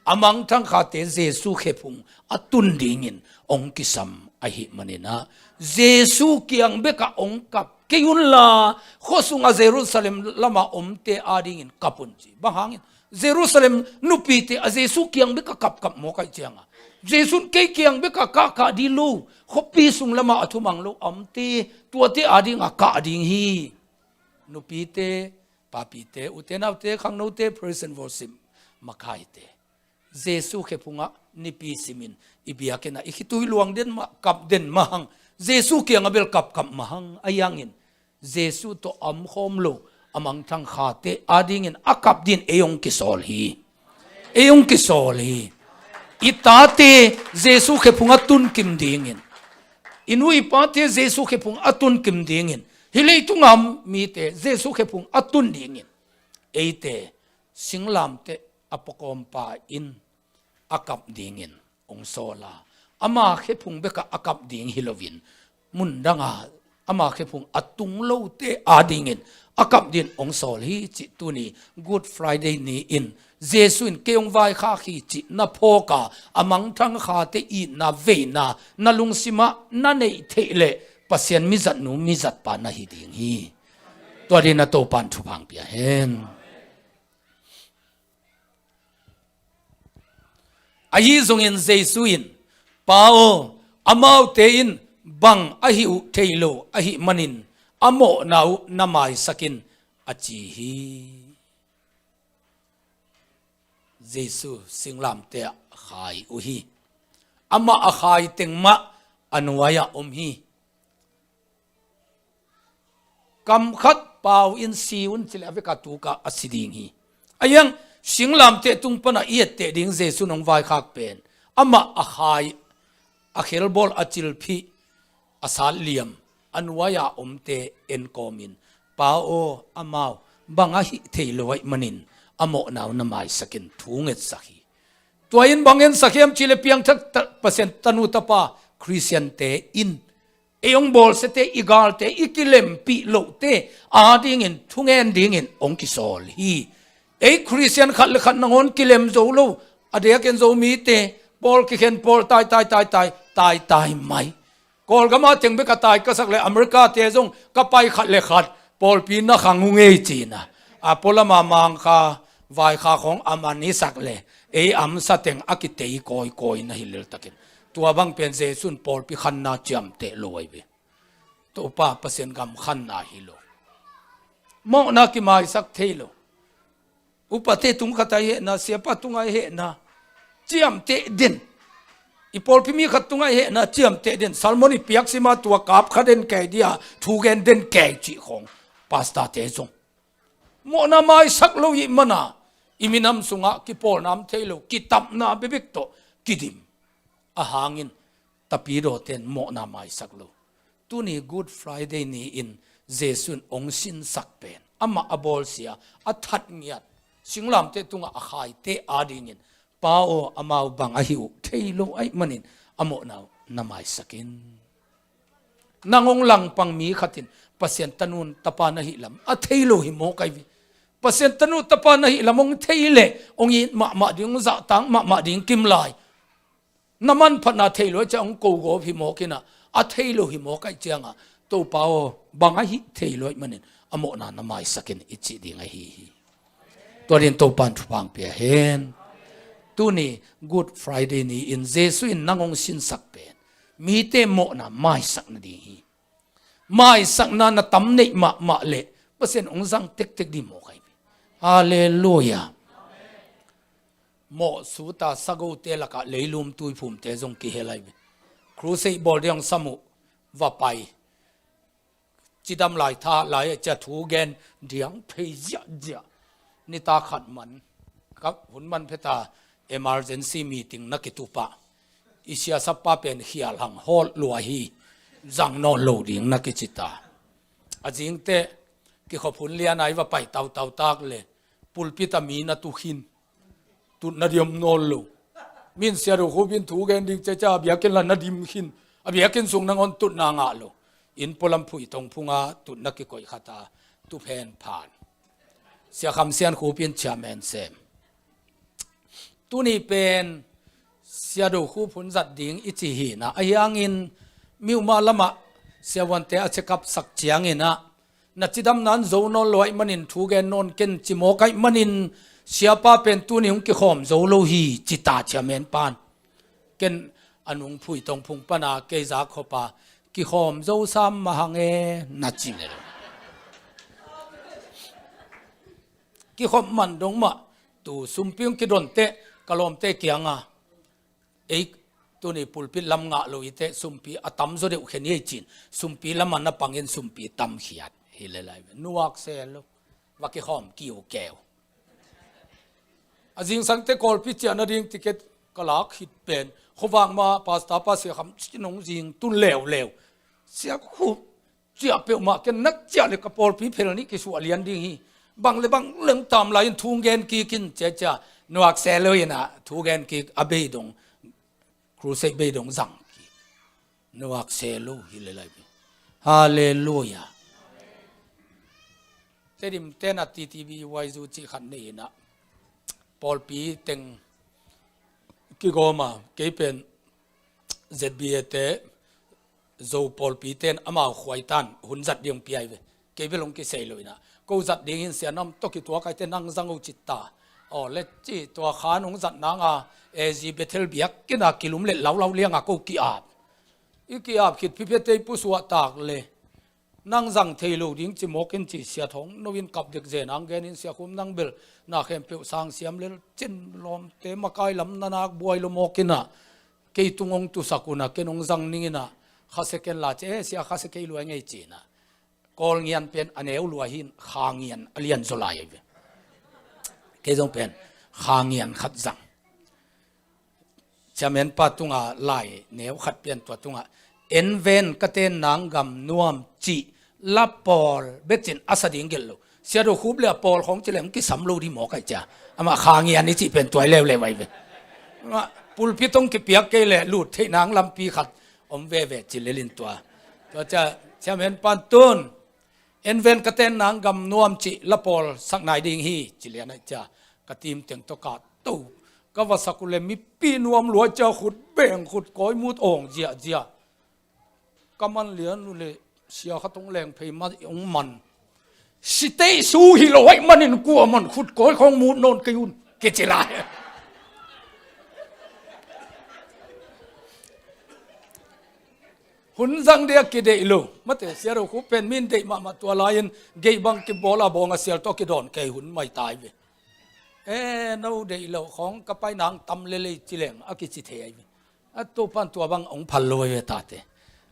A mangthang khate Jesu khephung a tun dingin hong kisam ahih manin ah, Jesu kiang bekah hong kap kei unla, khuasung a Jerusalem lamah omte adingin kap un ci. Bang hangin? Jerusalem nupite a Jesu kiang bekah kapkap mawk ahih cianga, Jesu in kei kiang bekah kahkah ding lo, khuapi sung lamah a thumang lo a omte, tuate adinga kah ding hi. Nupite, papite, ute naute, khangnote, praise and worship makaite, Jesu khephungah nipi simin, i biakinn ah i khitui luang den mah, kap den mah hang, Jesu kiangah bel kapkap mah hang. Ahi hangin Jesu tawh a omkhawm lo a mangthang khate adingin a kap dingin ei hong kisawl hi. Ei hong kisawl hi. I tate Jesu khephungah tun kim dingin, i nu i pate Jesu khephungah tun kim dingin, hih leitunga mite Jesu khephungah tun dingin, eite singlamteh a puakawmpa in a kap dingin hong sawl a, ama khephung bekah a kap ding hi loin, mundanga ama khephung a tung lote adingin a kap dingin hong sawl hi cih tuni Good Friday ni-in, Jesu in kei hong vaikhak hi cih na phawk a, a mangthang khate itna, veina na lungsimah na neih theih leh Pasian mizatnu mizatpa na hi ding hi. Tua dingin a Topa'n thupha hong pia hen. Ahi zongin Jesu in, "Pa aw, amaute in bang a hih uh thei lo ahih manin a mawhna uh na maisak in," a ci hi. Jesu singlamteh ah khai uh hi. Amah a khai teng mah a nuai-ah om hi. Kam khat pau in si un ci leh a vekpi-a tuk a si ding hi. Ahi hang singlamteh tung pana i etteh ding Jesu in hong vaikhak pen, amah a khai, a khelbawl, a cilphih, a satliam, a nuai-a omte en kawmin, "Pa aw, amau bang a hih thei lo ahih manin a mawhna uh na maisak in," thu hong etsak hi. Tua in bang ensak hiam cih leh piangthak ta-, Pasian tanu tapa Khristiante in ei hong bawlsiate, i galte, i kilempih lohte adingin thungen dingin hong kisawl hi. Ei Khristian khat le khat nangawn kilem zo lo, a diakin Zomite pawl kikhen, pawl tai tai tai tai, tai tai mai. Kawlgam a teng bek a tai ka sak leh America-te zong ka pai khat le khat pawlpi na khang uh ngei ci-in a, a pualam a Mangkha vaikhak khawng a man i sak leh ei amsa teng a kitei kawikawi na hi lel takin, tua bang pen Jesu in pawlpi khanna ciamteh lo ahi ve. Topa Pasian gam khanna hi lo. Mawhna kimaisak thei lo. Upate tung khat ah i hehna, siapa tungah i hehna ciamteh den. I pawlpi mi khat tungah i hehna ciamteh den. Sermon i piak sim a, tua kap kha den kei dia, thu gen den kei cih khawng pastor-te zong mawhna maisak lo ahih mana i minam sungah kipawlna om thei lo, kitapna bekbek tawh kidim. A hangin tapidawte in mawhna maisak lo. Tuni Good Friday ni-in Jesu in hong sinsak pen, amah a bawlsia, a that ngiat, Singlamteh tungah a khaite adingin, Pa aw, amau bang ahi uh thei lo ahih manin a mawhna uh na maisak in. Nang hong langpang mi khat in Pasian tanu tapa na hih lam a thei lo hi mawk ahi ve. Pasian tanu tapa na hih lam hong thei leh hong it mahmah ding, hong zahtak mahmah ding kimlai. Na manphatna thei lo ahih ciangah hong ko gawp hi mawk in ah, a thei lo hi mawk ahih ciangah, Topa aw, bang ahi thei lo ahih manin a mawhna na maisak in, i cih ding ahi hi. Tua dingin Topa in thupha hong pia hen. Tuni Good Friday ni-in Jesuh in nang hong sinsak pen mite mawhna maisak nading hi. Maisakna na tam neih mahmah leh Pasian hong zang tektek ding mawk ahi ve. Halleluiah. Mawhsuta sagote lakah leilum tuiphumte zong kihel ahi ve. Crusade bawl ding hong sam uh, va pai. Cidam lai tha lai a cia thu gen diang phei ziahziah. Nitak khat man, ka hun man pheta emergency meeting na kitupa. I siasapa pen khial hang hawt lua hi, zang nawn lo ding na kici ta. A zingteh kikhop hun lian a i va pai tautau tak le pulpit a mi na tu khin. Tutna ding om nawn lo. Min Sia Do Khup in thu gen ding ciacia a biakinn la na dim khin. A biakinn sung nangawn tutna ngah lo. Inn pualam phuitong phunga tutna kikoih khat a tu phen phan. Sia Kham Sian Khup in chairman sem. Tuni pen Sia Do Khup hun zat ding i ci hi na, ahi hangin miuma lamah siavuante a check up sak ciangin ah, na cidamna in zo nawn lo ahih manin thu gen nawn ken ci mawk ahih manin siapa pen tuni hong kikhawm zo lo hi ci ta chairman pan. Ken a nung phuitong phung pana kei zak khop a kikhawm zo sam mah hang e na ci lel. Kikhop man dong mah tu sumpi hong kidon teh ka lawmte kianga ei tuni pulpit lam ngah lo i teh sumpi a tam zaw deuh khen i ei cin sumpi lamah na pangin sumpi tam khiat hi le lai ve. Nuak se lo va kikhawm kiu keu. A zingsangte Kawlpi ciah nading ticket ka lak khit pen khuavak ma pastor pa Sia Kham Sian hong zing tun leuleu. Sia Khup ciah peuhmah ken na ciah le ka pawlpi phel nih kisuah lian ding hi. Bang le bang leng tam lai-in thu gen kik in ciacia nuak se lo in ah thu gen kik a beidong crusade beidong zang kik. Nuak se lo hi le lai ve. Halleluiah. Tedim ten a T T B Y zu cih khat nei in ah pawlpi teng kigawm a kei pen Z B A te Zo pawlpi ten amau khuaitan hun zat ding hong pia hi ve. Kei bel hong kisei lo in ah ko zat dingin Sia Nam tawh kituak a i teh nang zang o ci ta. Aw le ci tua khan hong zat nang a A Z Bethel biakinn a kilum le laulau liang a ko ki-ap. I ki-ap khit phiphia tei pusuah tak le nang zang thei lo ding ci mawk in ci Sia Thawng No in kap dek zen ang gen in Sia Khum nang bel na khempeuh sang siam lel cin lawmte makai lam na nak buai lo mawk in ah kei tung hong tusak un ah ken hong zang ning in ah khase ken la ci e Sia khase kei luai ngei ci in ah Kawl ngian pen a neu luai hi in kha ngian a lian zaw lai ahi ve. Kei zong pen kha ngian khat zang. Chairman pa tunga lai neu khat pian tua tunga en ven ka ten nang gam nuam cih la pawl bek cin a sa ding gelh lo. Sia Do Khup le a pawl khawng ci le hong kisam lo dih mawk ahi cia. Amah kha ngian i cih pen tuai leuleu ahi ve. Amah pulpit hong kipiak kei le lut theih nang lampi khat om veve ci lelin tua. Tua cia chairman pan tun en ven ka ten nang gam nuam cih la pawl sak nai ding hi ci lian ahi cia. Ka tim teng tawh ka to ka va sak uh le mipi nuam luai cia khut beng khut kawi mut awng ziahziah. Ka man lian uh le sia khat hong leng phei mah hong man. Sitei su hi lo aih manin kua man khut kawi khawng mut nawn kei un kici lai. Hun zang dia kideih lo mate Sia Do Khup pen min deih mahmah tua lai-in gei bang kibawl a bawng a sial tawh kidawn kei hun mai tai ve. E no deih lo khawng ka pai nang tam lelei ci leng a kici thei ahi ve. A Topan tua bang hong phal lo ahi ve tate.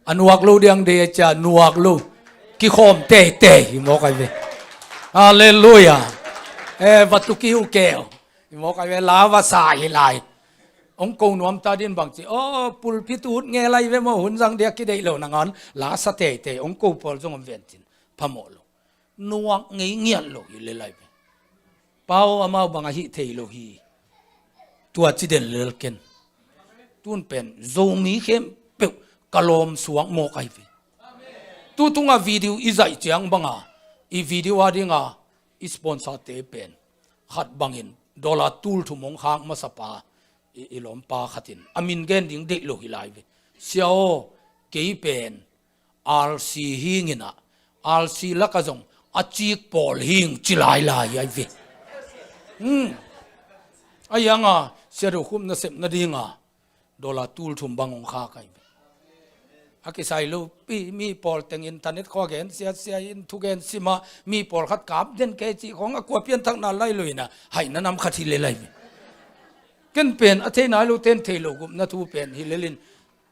A nuak lo diang deih a cia nuak lo kikhawm teitei hi mawk ahi ve. Halleluiah. E va tuki uh keu hi mawk ahi ve la va sa hi lai. Hong ko nuam ta din bang ci aw pulpit ut nge lai ve maw hun zang dia kideih lo nangawn la sa teitei hong ko pawl zong om ven cin phamawh lo. Nuak ngei ngiat lo hi le lai ve. Pa aw, amau bang ahih thei lo hi. Tua ci den lel ken. Tun pen Zomi khempeuh ka lawm suak mawk ahi ve. Tu tunga video i zaih ciang banga, i video a dinga i sponsor te pen khat bangin dollar tul thum hong khak masa pa, i, i lawmpa khatin a min gen ding deih lo hi lai ve. Sia aw, kei pen R C hingin ah, R C laka zong a cik pawl hing ci lailai ahi ve. Hmm. A ianga Sia Do Khup nasep nadinga dollar tul thum bang hong khak ahi ve. A kisai lo pi, mi pawl teng internet khua gen siasia in thugen sima, mi pawl khat kap den kei cih khong a kua pianthakna lai lo ina, haina nam khat hi le lai ve. Ken pen a thei nai lo ten thei lo gupna thu pen hi lelin,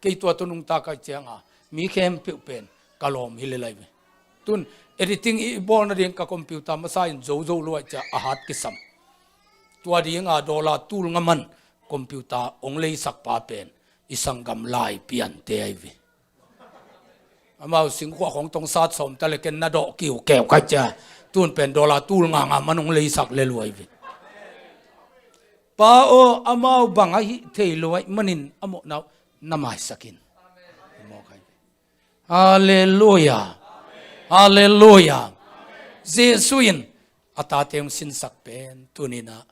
kei tua tu nungta kai cianga mi khempeuh pen ka lawm hi le lai ve. Tun editing i bawl nading ka computer masa in zo zo luai cia a hat kisam. Tua dinga dollar tul nga man computer hong leisak pa pen i sanggam Lai piante ahi ve. Amau singkhuak hong tong sat sawm ta le ken na dawh kiu keu kai cia. Tun pen dollar tul nga nga man hong leisak le luai ve. Pa aw, amau bang ahih thei luai manin a mawhna uh na maisakin. Halleluia. Halleluia. Jesu in a tate hong sinsak pen tuninah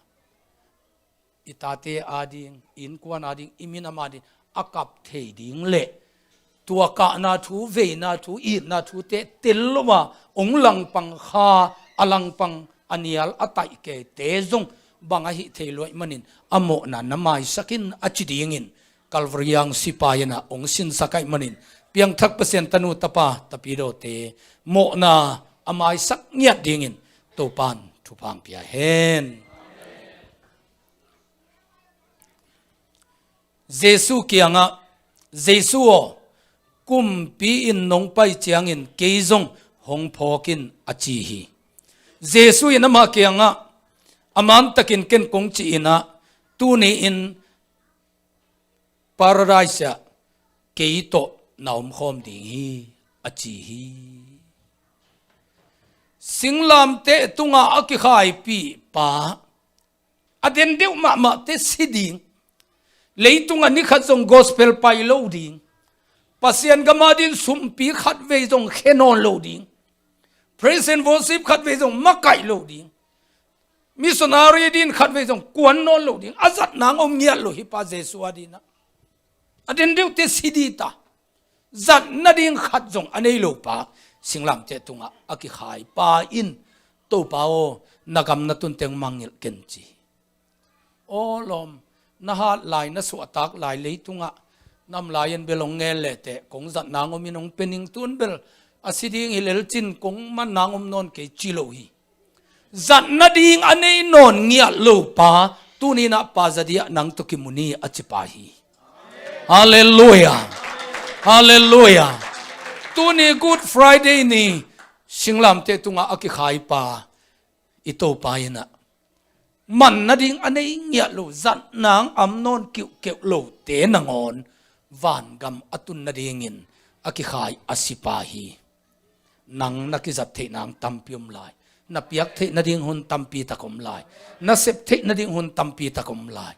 i tate ading, i innkuan ading, i minam ading a kap thei ding le tua kahna thu, veina thu, itna thute tel lova hong langpang kha, a langpang a nial a taih keite zong bang ahih thei luai manin a mawhna na maisakin a ci dingin Calvary ang sipai inah hong sinsak aih manin piangthak Pasian tanu tapa tapidawte mawhna a maisak ngiat dingin Topan thupha hong pia hen. Jesu kiangah, Jesu aw, kumpi in nong pai ciangin kei zong hong phawk in a ci hi. Jesu in amah kiangah, a mantakin ken kong ci inah, tuni in Paradise ah kei tawh na omkhawm ding hi a ci hi. Singlamteh tungah a kikhaipih pa, a den deuh mahmahte si ding. Leitungah ni khat zong gospel pai lo ding. Pasian gam adin sumpi khatvei zong khe nawn lo ding. Praise and worship khatvei zong makaih lo ding. Missionary din khatvei zong kuan nawn lo ding. A zat nang om ngiat lo hi pa Jesu adinah. A den deuhte si dita. Zat nading khat zong a nei lo pa, singlamteh tungah a kikhai pa in, Topa aw, na gam na tunteng mangngilh ken ci. Aw lawm, na hat lai, na suahtak lai leitungah nam lai-in bel hong ngen lehteh kong zat nang om in hong pe ning, tun bel a si ding hi lel cin kong man nang om nawn kei ci lo hi. Zat nading a nei nawn ngiat lo pa, tuninah pa zadiah nang tawh kimu ni a ci pa hi. Halleluia. Halleluia. Tuni Good Friday ni singlamteh tungah a kikhai pa i Topa inah man nading a nei ngiat lo, zat nang am nawn kiuhkeuh lote nangawn vangam a tun nadingin a kikhai a si pa hi. Nang na kizat theih nang tampi om lai. Na piak theih nading hun tampi tak om lai. Na sep theih nading hun tampi tak om lai.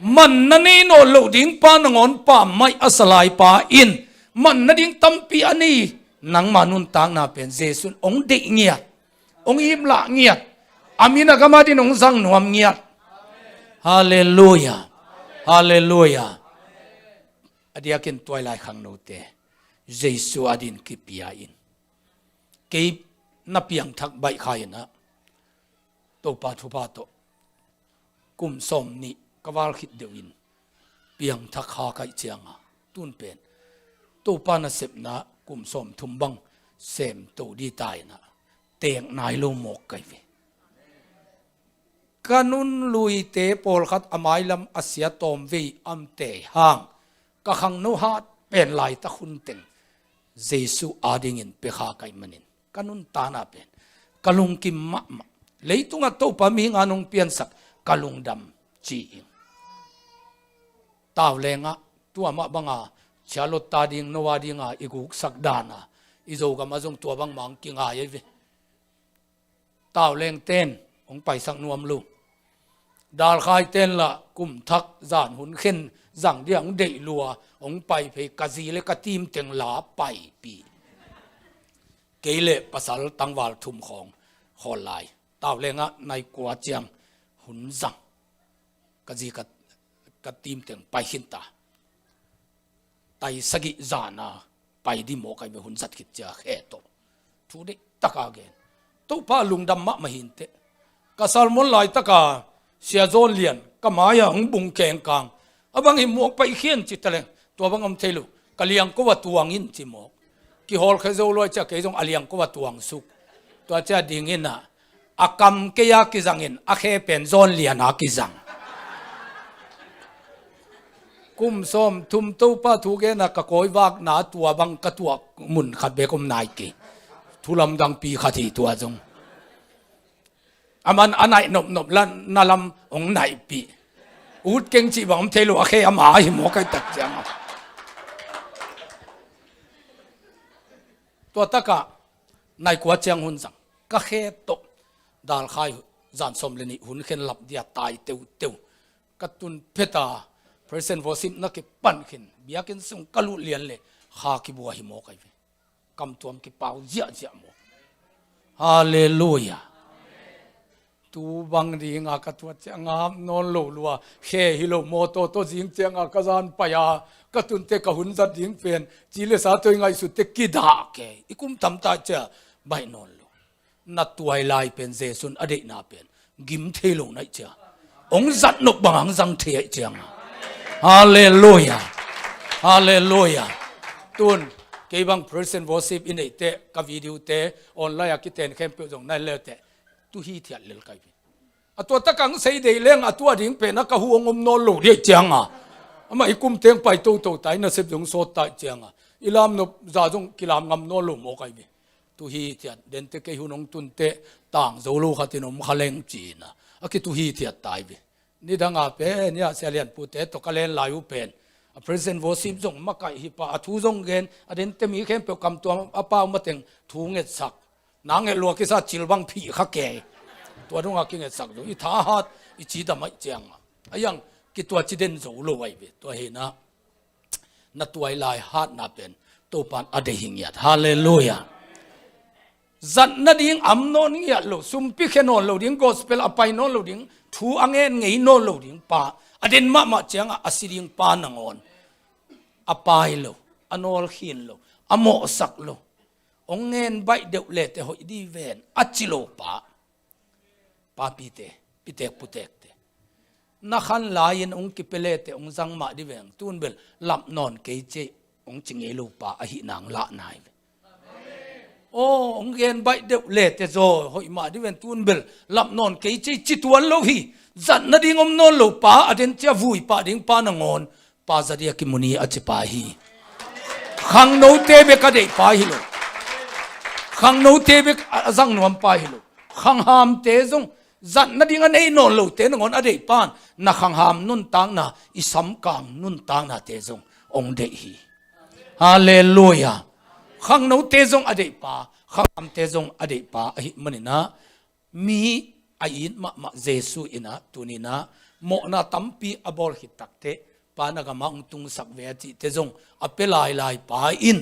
Man na nei nawn loh ding pa nangawn pammaih a sa lai pa in man nading tampi a nei, nangma nuntakna pen Jesu in hong deih ngiat, hong imlah ngiat, a min a gam adin hong zang nuam ngiat. Halleluia. Halleluia. A diakin tuailai khangnote Jesu adin kipia in. Kei na piangthak baih kha inah Topa thupha tawh kum sawm nih ka val khit deuh in piangthak kha kaih cianga tun pen Topa nasepna kum sawm thum bang sem to dita inah teek nai lo mawk kai ve. Ka nun luite pawlkhat a mailam a sia tawmvei amte hang ka khangno hat pen laitak hun teng Jesu adingin pekha kaih manin ka nuntakna pen ka lungkim mahmah. Leitungah Topa mihing a nong piansak ka lungdam ci ing. Taulengah tua mah banga Charlotte ta ding, Noah dinga i guksak dana i Zogam a zong tua bangmah ang kingai ahi ve. Taulengten hong paisak nuam lo. Dalkhai ten lah kum thak zan hun khen zang dia hong deih lua, hong pai phei, ka zi le ka team teng la paipih. Kei le pasal tangval thum khawng khawl lai. Tau lengah nai kua ciang hun zang. Ka zi ka, ka team teng pai khin ta. Tai sagih zana pai di mawk ai ve, hun zat khit cia khe tawh. Thu deih taka gen. Topa lungdam mahmah hi inteh. Ka sermon laitaka Sia Zawn Lian ka mai-ah hong bung kengkang. A bang hi mawk, pai khian ci ta leng. Tua bang om thei lo. Ka liangko a tuang in ci mawk. Kihawlkhia zo luai cia kei zong a liangko a tuang suk. Tua cia dingin ah, a kam kei a kizangin a khe pen Zawn Lian a kizang. Kum sawm thum Topa thu gena ka kawivakna tua bang ka tuak mun khat bek om nai kei. Thu lamdangpi khat hi tua zong. A man a naih nopnop la na lam hong naihpih. Ut keng cih bang om thei lo, a khe ama hi mawk ai tak ciang. Tua takah nai kua ciang hun zang. Ka khe tawh Dalkhai zan sawm le nih hun khen lap dia tai teuteu. Ka tun pheta Praise and Worship na kipan khin, biakinn sung ka lut lian le kha kibua hi mawk ai ve. Kam tuam kipau ziahziah mawk. Halleluiah. Tu bang dinga ka tuat cianga hap nawn lo lua, khe hi lo, mawtaw tawh zing cianga ka zan pai-a ka tunte ka hun zat ding pen ci le sa tawh i ngaihsutte kidah kei. I kum tamta cia baih nawn lo. Na tuailai pen Jesu'n a deihna pen gim thei lo naih cia, hong zat nop bang hong zang thei aih cianga. Halleluiah. Halleluiah. Tun kei bang Praise and Worship i neihte, ka video te online a kiten khempeuh zong nai leuteh, tu hithiat lel kai pi. A tua takang sei dei leng a tua ding pen a ka hu hong om nawn lo diaih cianga. Amah i kum teng pai toto ta, i nasep zong sawt taih cianga, i lamnop za zong kilam ngam nawn lo mawk ai ve. Tu hithiat, dente kei hun hong tunte tang zo lo khatin om kha leng ci-in a, a kitu hithiat tai ve. Nidanga pen ia Sia Lian pute tawh ka len lai uh pen a Praise and Worship zong makaih hi pah, a thu zong gen, a dente mi khempeuh kamtuam a pau mateng thu ngetsak. Na nget lua kisa cil bang phih kha kei. Tua dungah kingetsak zo, i thahat, i cidam aih cianga. A iang kituat ci den zo lo ai ve. Tua hina na tuailai hatna pen Topa'n a dei hi ngiat. Halleluiah. Zat nading am nawn ngiat lo, sumpi khe nawn lo ding, gospel a pai nawn lo ding, thu a ngen ngei nawn lo ding pa, a den mahmah ciangah a si ding pa nangawn a pai lo, a nawlkhin lo, a mawhsak lo. Hong ngen baih deuh lete hoih di ven a ci lo pa, papite, pitek putekte, na khan lai-in hong kipia lete hong zang mah di veng, tun bel lap nawn kei cei hong ci ngei lo pa ahih nang lah nai ve. Aw, hong gen baih deuh lete zaw hoih mah di ven, tun bel lap nawn kei cei ci tuan lo hi. Zat nading om nawn lo pa, a den cia vui pah ding pa nangawn pa za dia kimu ni a ci pa hi. Khangnote bek a deih pa hi lo. Khangnote bek a zang nuam pa hi lo. Khanghamte zong zat nading a nei nawn lote nangawn a deih pan, na khangham nuntakna, i samkang nuntaknate zong hong deih hi. Halleluiah. Khangnote zong a deih pa, khanghamte zong a deih pa ahih maninah, mi a it mahmah Jesu inah tuninah mawhna tampi a bawl khit takteh, pa na gamah hong tungsak ve a cihte zong a pia lailai pa in,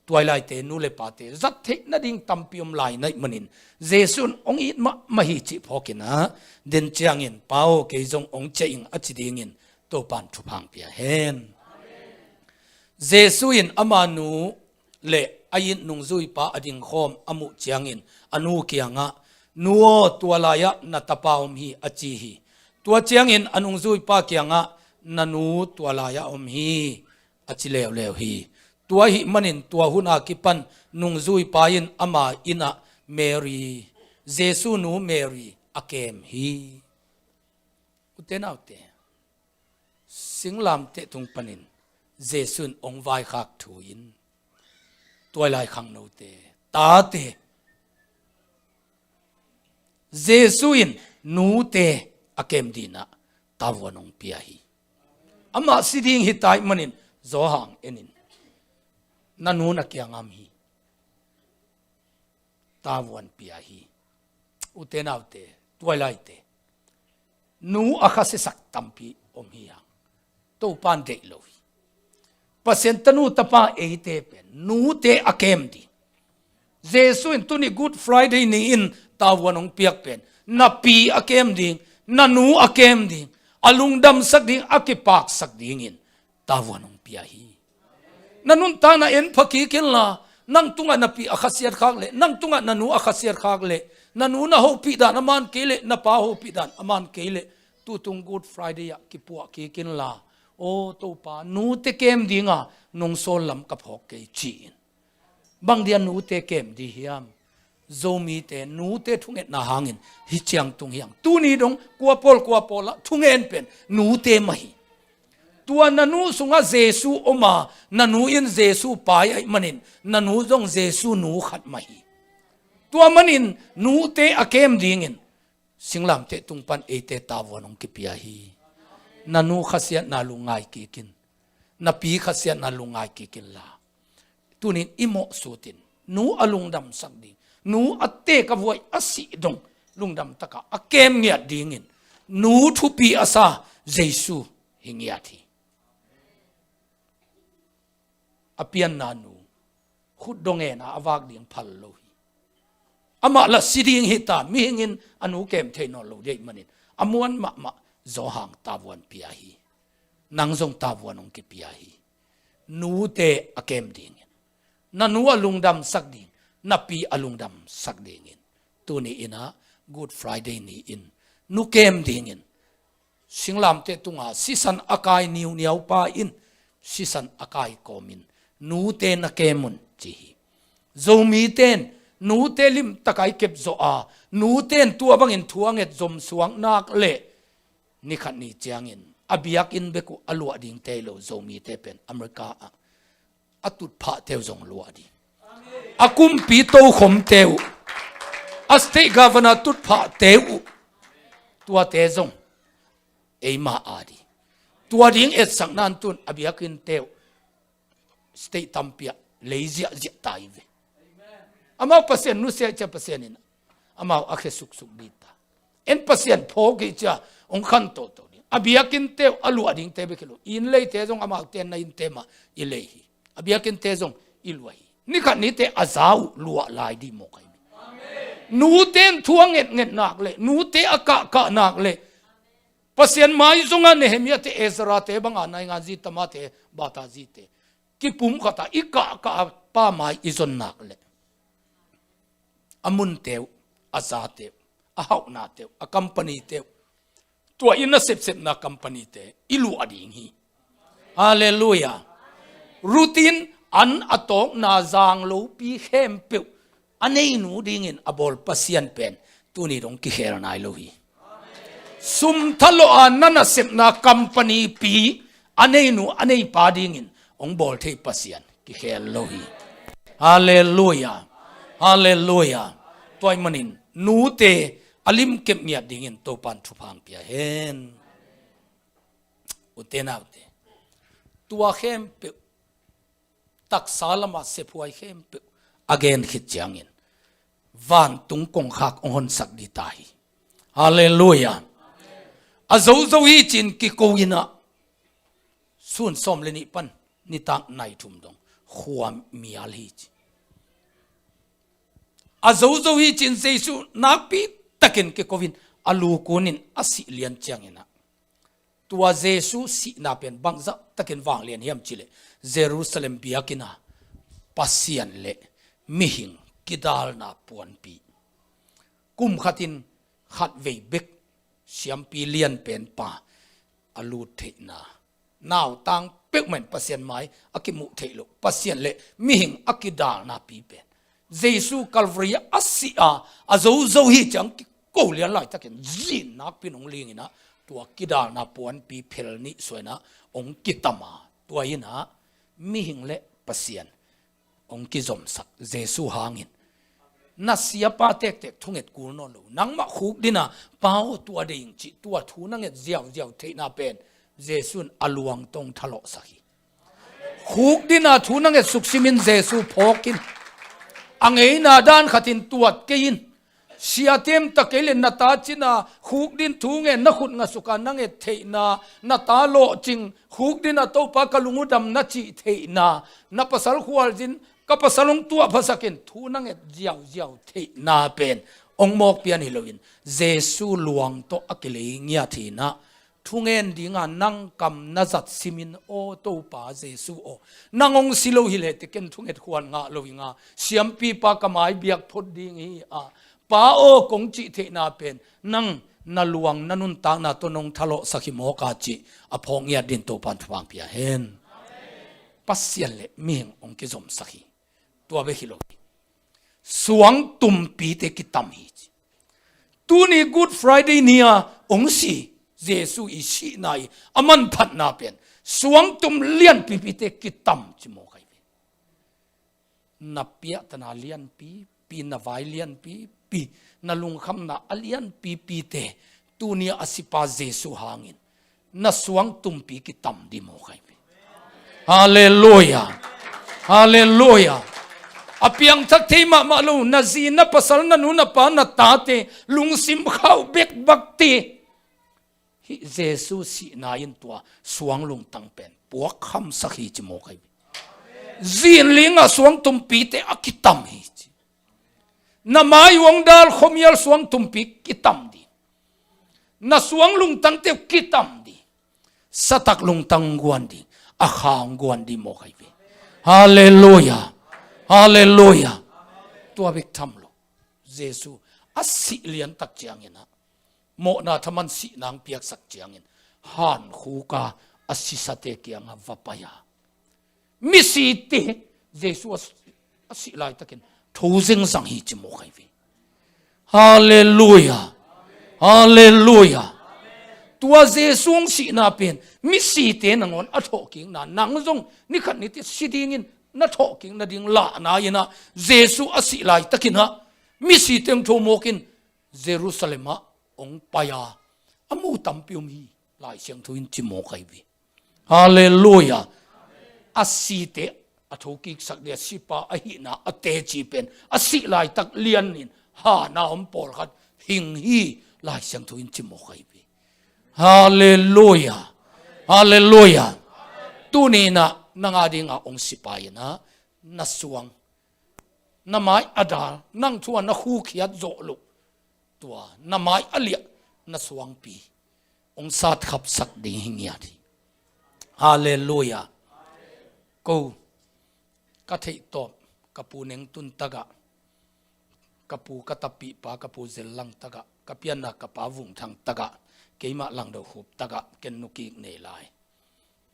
tuailaite nu le pate zat theih nading tampi om lai naih manin, Jesu in hong it mahmah hi cih phawkinah, den ciangin, Pa aw, kei zong hong ciah ing a ci dingin Topan thupha hong pia hen. Jesu in ama nu le a it nungzuipa a dingkhawm a muh ciangin a nu kiangah, Nu aw, tua lai-ah na tapa om hi, a ci hi. Tua ciangin a nungzuipa kiangah, Na nu tua lai-ah om hi, a ci leuleu hi. Tua ahih manin tua hun a kipan nungzuipa in ama innah Mary, Jesu nu Mary a kem hi. Ute naute, singlamteh tung panin Jesu in hong vaikhak thu in, tuailai khangnote, tate, Jesu in nute a kem dinah tavuan hong pia hi. Amah si ding hi tai manin, Johan enin, Na nu na kiangam hi. Tavuan pia hi. Ute naute, Tuailaite nu a khasiasak tampi om hi hang. Topan deih lo hi. Pasian tanu tapa eite pen nute a kem ding. Jesu in tuni Good Friday ni-in tavuan hong piak pen na pi a kem ding, na nu a kem ding, a lungdamsak ding, a kipaksak dingin tavuan hong pia hi. Na nuntakna en pha kik inla, nang tungah na pi a khasiat khak leh, nang tungah na nu a khasiat khak leh, na nu na hopih dan a man kei leh, na pa hopih dan a man kei leh, tutung Good Friday ah kipuah kik inla, aw Topa, nute kem dinga nong sawl lam ka phawk kei ci-in. Bang dia nute kem ding hiam? Zomite nute thungetna hangin hih ciang tung hi hang. Tuni dong kua pawl kua pawl ah thungen pen nute mah hi. Tua na nu sungah Jesu om a, na nu in Jesu pai ahih manin na nu zong Jesu nu khat mah hi. Tua manin nute a kem dingin singlamteh tung pan eite tavuan hong kipia hi. Na nu khasiatna lungngai kik in. Na pi khasiatna lungngai kik inla, tunin i mawhsut in nu a lungdamsak ding, nu a teek a vuai a sih dong lungdam taka a kem ngiat dingin nu thupi a sa Jesu hi ngiat hi. A pianna nu khut dong en a a vak ding phal lo hi. Amah la si ding hi ta, mihing in a nu kem thei nawn lo ding ahih manin a muan mahmah Johan tavuan pia hi. Nang zong tavuan hong kipia hi. Nute a kem dingin, na nu a lungdamsak ding, na pi a lungdamsak dingin tuni in ah Good Friday ni-in nu kem dingin singlamteh tunga sisan a kai niuniau pa in sisan a kai kawmin nute na kem un ci hi. Zomite in nute limtaka i kep zawh a, nute in tua bangin thu a nget zom suak nak leh, nikhat ni ciangin a biakinn bek uh a luah dingte hi lo, Zomite pen America ah a tutphahte uh zong luah ding. A kumpi tokhomte uh, a state governor tutphahte uh, tuate zong eima a ding. Tua ding etsak nan tun a biakinnte uh state tampi ah lei ziahziah ta hi ve. Amau Pasian nusia cia Pasian in amau a khia suksuk ding ta. En Pasian phawk hi cia hong khan toto ding. A biakinnte uh a luah dingte bek hi lo, inn leite zong amaute na innte mah i lei hi. A biakinnte zong i luah hi. Nikhat nite a za uh luah lai ding maw kai. Nute in thu a ngetnget nak leh, nute a kahkah nak leh, Pasian mai zongah Nehemiah te, Ezra te banga naingan zi, tama te, bata zi te kipumkhat a i kahkah a pa mai i zon nak leh, a munte uh, a zate uh, a hauhnate uh, a company te uh, tua i nasepsepna company te i luah ding hi. Halleluiah. Ruth in an a tawkna zang lopi khempeuh a neinu dingin a bawl Pasian pen tuni dong kikhel nai lo hi. Sum thalawh a na nasepna company pi a neinu a neipa dingin hong bawl thei Pasian kikhel lo hi. Halleluiah. Halleluiah. Tua ahih manin nute a limkep ngiat dingin Topan thupha hong pia hen. Ute naute, tua khempeuh, taksa lama sephuai khempeuh a gen khit ciangin vantung kongkhak hong honsak ding ta hi. Halleluiah. A zozo hi cin kiko in ah, sun sawm le nih pan nitak nai thum dong khua mial hi ci. A zozo hi cin Jesu nakpi takin kiko in a lu kunin a sih lian ciangin ah, tua Jesu sihna pen bangzah takin vanglian hiam cih leh, Jerusalem biakinn a Pasian le mihing kidalna puanpi, kum khatin khatvei bek siampi lianpen pa a lut theihna, nautang peuhmah in Pasian mai a kimuh theih loh, Pasian le mihing a kidalna pi pen Jesu Calvary a sih a, a zozo hi ciang kiko lian laitakin zin nakpi in hong ling in ah, tua kidalna puanpi phel nih suah in ah hong kitam a, tua in ah mihing le Pasian hong kizomsak Jesu hangin. Na siapa tektek thunget kul nawn lo, nangmah khukdina, Pa aw, tua deih ing cih, tua thu na nget ziauziau theihna pen Jesu in a luang tawh hong thalawhsak hi. Khukdina thu na nget suksimin Jesu phawk in. A ngeina dan khatin tuat kei in. Sia tem ta kei le na ta cina khukdin thu ngen na khut ngasuka na nget theihna, na ta lawhcing khukdin a Topa ka lung uh dam na cih theihna, na pasal khualzin ka pasal hong tuahphasakin thu na nget ziauziau theihna pen hong mawk pian hi loin Jesu luang tawh a kilei ngiat hinah thungen dinga nang kam na zat simin aw Topa Jesu aw, nang hong si lo hi leh te ken thunget khuan ngah lo inga siampipa ka mai biak phot ding hi a, Pa aw kong cih theihna pen nang na luang na nuntakna tawh nong thalawhsak hi mawk a cih a phawk ngiat din Topan thupha pia hen. Pasian le mihing hong kizomsak hi. Tua bek hi lo hi. Suang tumpite kitam hi ci. Tuni Good Friday ni-a hong si Jesu i sihna i a manphatna pen suang tum lianpipite kitam ci mawk ahi ve. Na piahtana lianpipi, na vai lianpipi, na lungkhamna a lianpipite tuni a sipa Jesu hangin na suang tumpi kitam di mawk ahi ve. Halleluia. Halleluia. A piangthak thei mahmah lo na zi na pasal na nu na pa na tate lungsim khauh bekbakte hih Jesu sihna in tua suang lungtang pen puak khamsak hi ci mawk ahi ve. Zinlinga suang tumpite a kitam hi ci. Na mai uh hong dal khuamial suang tumpi kitam di. Na suang lungtangte uh kitam di. Satak lungtang guan di. A kha hong guan di mawk ahi ve. Halleluia. Halleluia. Tua bek tham lo. Jesu a sih liantak cianginah mawhna thaman sihna hong piaksak ciangin hankhuka a sisate kianga va pai a, misite Jesu a, a sih laitakin tho zengzang hi ci mawk ahi ve. Halleluia. Halleluia. Tua Jesu hong sihna pen misite nangawn a thawhkikna, nang zong nikhat nite si dingin na thawhkik nading lahna inah Jesu a sih laitakinah misite hong tho mawkin Jerusalem ah hong pai a, a mu tampi om hi. Lai Siangtho in ci mawk ahi ve. Halleluia. A site a thokiksak dia sipa ahihna a teci pen a sih laitak lianin hana om pawlkhat hing hi. Lai Siangtho in ci mawk ahi ve. Halleluia. Halleluia. Tuninah nang a dinga hong sipa inah na suang, na mai a dal, nang thu a na khukhiat zawh loh, tua na mai a liah na suangpi hong satkhapsak ding hi ngiat hi. Halleluia. Ko ka theihtawp ka pu Nengtun tagah, ka pu ka tapihpa ka pu Zellang tagah, ka pianna ka pa Vungthang tagah, keimah Langdo Khup tagah ken nukik nei lai.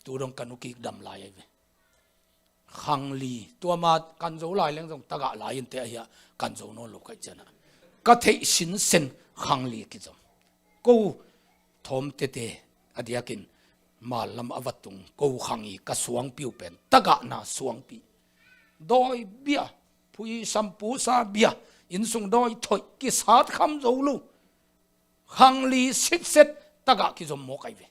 Tu dong ka nukik dam lai ahi ve. Khangli, tua ma kan zo lai leng zong tagah lai in te ahi a, kan zo nawn lo kaih cianah ka theih sinsen khangli kizom. Ko thawm tete a diakin mal lam a va tung ko khang i ka suangpi uh pen tagahna suangpi. Dawi bia, phui sampusa bia, innsung dawi thoih kisat kham zo lo. Khangli sitset tagah kizom mawk ahi ve.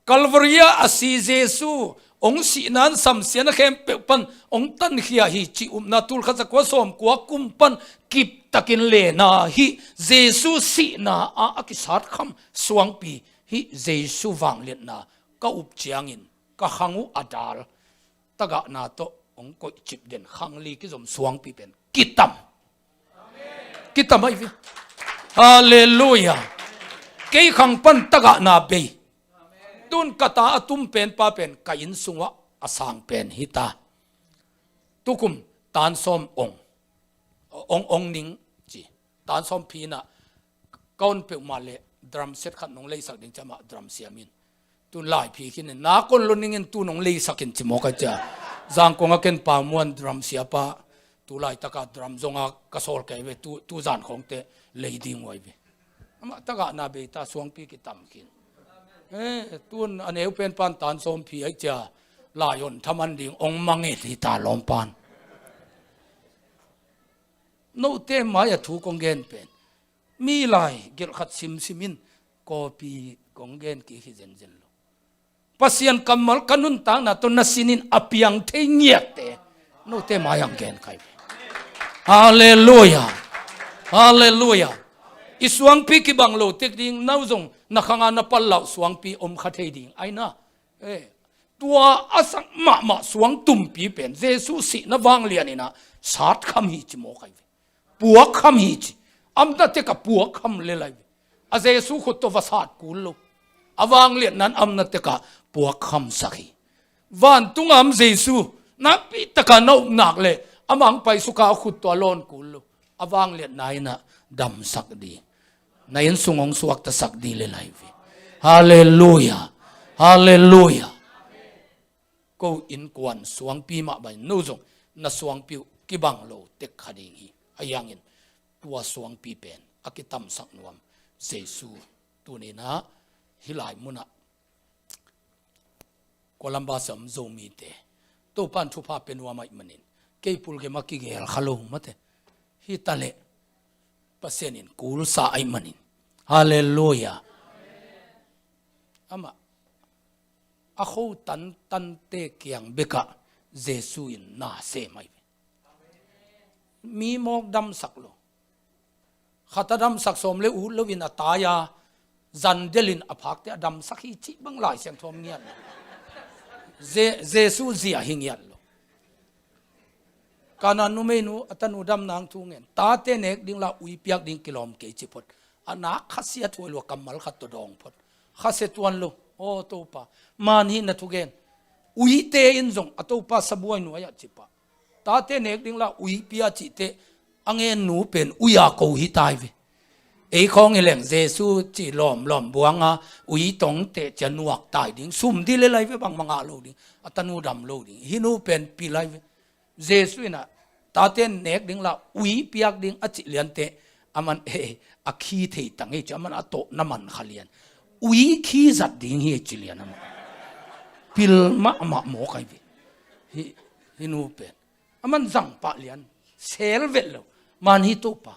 Calvary ah a si Jesu hong sihna in samsiatna khempeuh pan hong tankhia hi cih upna tul khat za kua sawm kua kum pan kiptakin lena hi. Jesu sihna ah a kisatkham suangpi hi. Jesu vangliatna ka up ciangin ka khang uh a dal tagahna tawh hong koihcip den khangli kizom suangpi pen kitam. Kitam ahi ve. Halleluia. Kei khang pan tagahna bei. Tun ka ta a tum pen pa pen ka inn sungah a sang pen hi ta. Tukum tan sawm ong, ong, ong ning ci. Tan sawm phinah ka on peuhmah le drum set khat nong leisak ding ci amah drum siam in. Tun lai phi khin in na kon lo ningin tu nong leisak in ci mawk a cia. Zangkong a ken pa muan drum siapa tu laitaka drum zonga ka sawl kei ve tu, tu zan khawngte lei ding uai ve. Amah tagahna beita suangpi kitam khin. Eh, tun a neu pen pan tan sawm phi ai cia lai on thaman ding ong manget hi ta lawm pan. Note mai a thu kong gen pen mi lai gelh khat simsim in kawpi kong gen kik hi zenzen lo. Pasian kammal ka nuntakna tawh na sinin a piang thei ngiatte note mai ang gen kai ve. Halleluia. Halleluiah. I suangpi kibang lo tek ding, no zong na khanga na pal lah uh suangpi om kha thei ding. Aina, eh, tua a sak mahmah suang tumpi pen Jesu sihna vanglian inah sat kham hi ci mawk ai ve. Puak kham hi ci. Amna tek a puak kham le lai ve. A Jesu khut tawh va sat kul lo. A vangliatna in amna tek a puak khamsak hi. Vantung a om Jesu nakpi taka na upnak le amah hong paisuka a khut tawh a lawn kul lo. A vangliatna inah damsak ding, na inn sung hong suaktasak ding le lai ve. Halleluiah. Halleluiah. Ko innkuan suangpi mah bangin no zong na suangpi uh kibang lo tek kha ding hi. Ahi hangin tua suangpi pen a kitamsak nuam Jesu tuninah hih lai munah Columbus a om Zomite Topan thupha pia nuam ahih manin kei pulgem a kigel kha lo mate. Hi taleh Pasian in kulsa ahih manin. Halleluiah. Amah a kho tantante kiang bekah Jesu in na sem ahi ve. Mi mawk damsak lo. Khat a damsak sawm le ut loin a tai a, zandelin a phakte a damsak hi cih bang Lai Siangtho om ngiat lo. Je-, Jesu zia hi ngiat lo. Kana numeinu a tanu dam nang thu ngen. Tate nek ding la ui piak ding kilawm kei ci phot. A nak khasia thuai lua kammal khat tawh dawng phot. Khasia tuan lo. Aw Topa, man hi na thugen. Uite in zong a Topa sabuai nuai-ah ci pah. Tate nek ding la ui pia cihte a ngen nu pen ui-a ko hi tai ve. Ei khawng hi leng Jesu ci lawmlawm buanga ui tongte cia nuak tai ding. Sum dih le lai ve bangmah ngah lo ding. A tanu dam lo ding. Hih nu pen pi lai ve. Jesu inah tate nek ding la ui piak ding a cih liante aman, eh, a khi thei tang ei ci aman a tawh na man kha lian. Ui khi zat ding hi ei ci lian aman. Pil mahmah mawk ai ve. Hih, hih nu pen aman zang pah lian. Sel vet lo. Man hi Topa.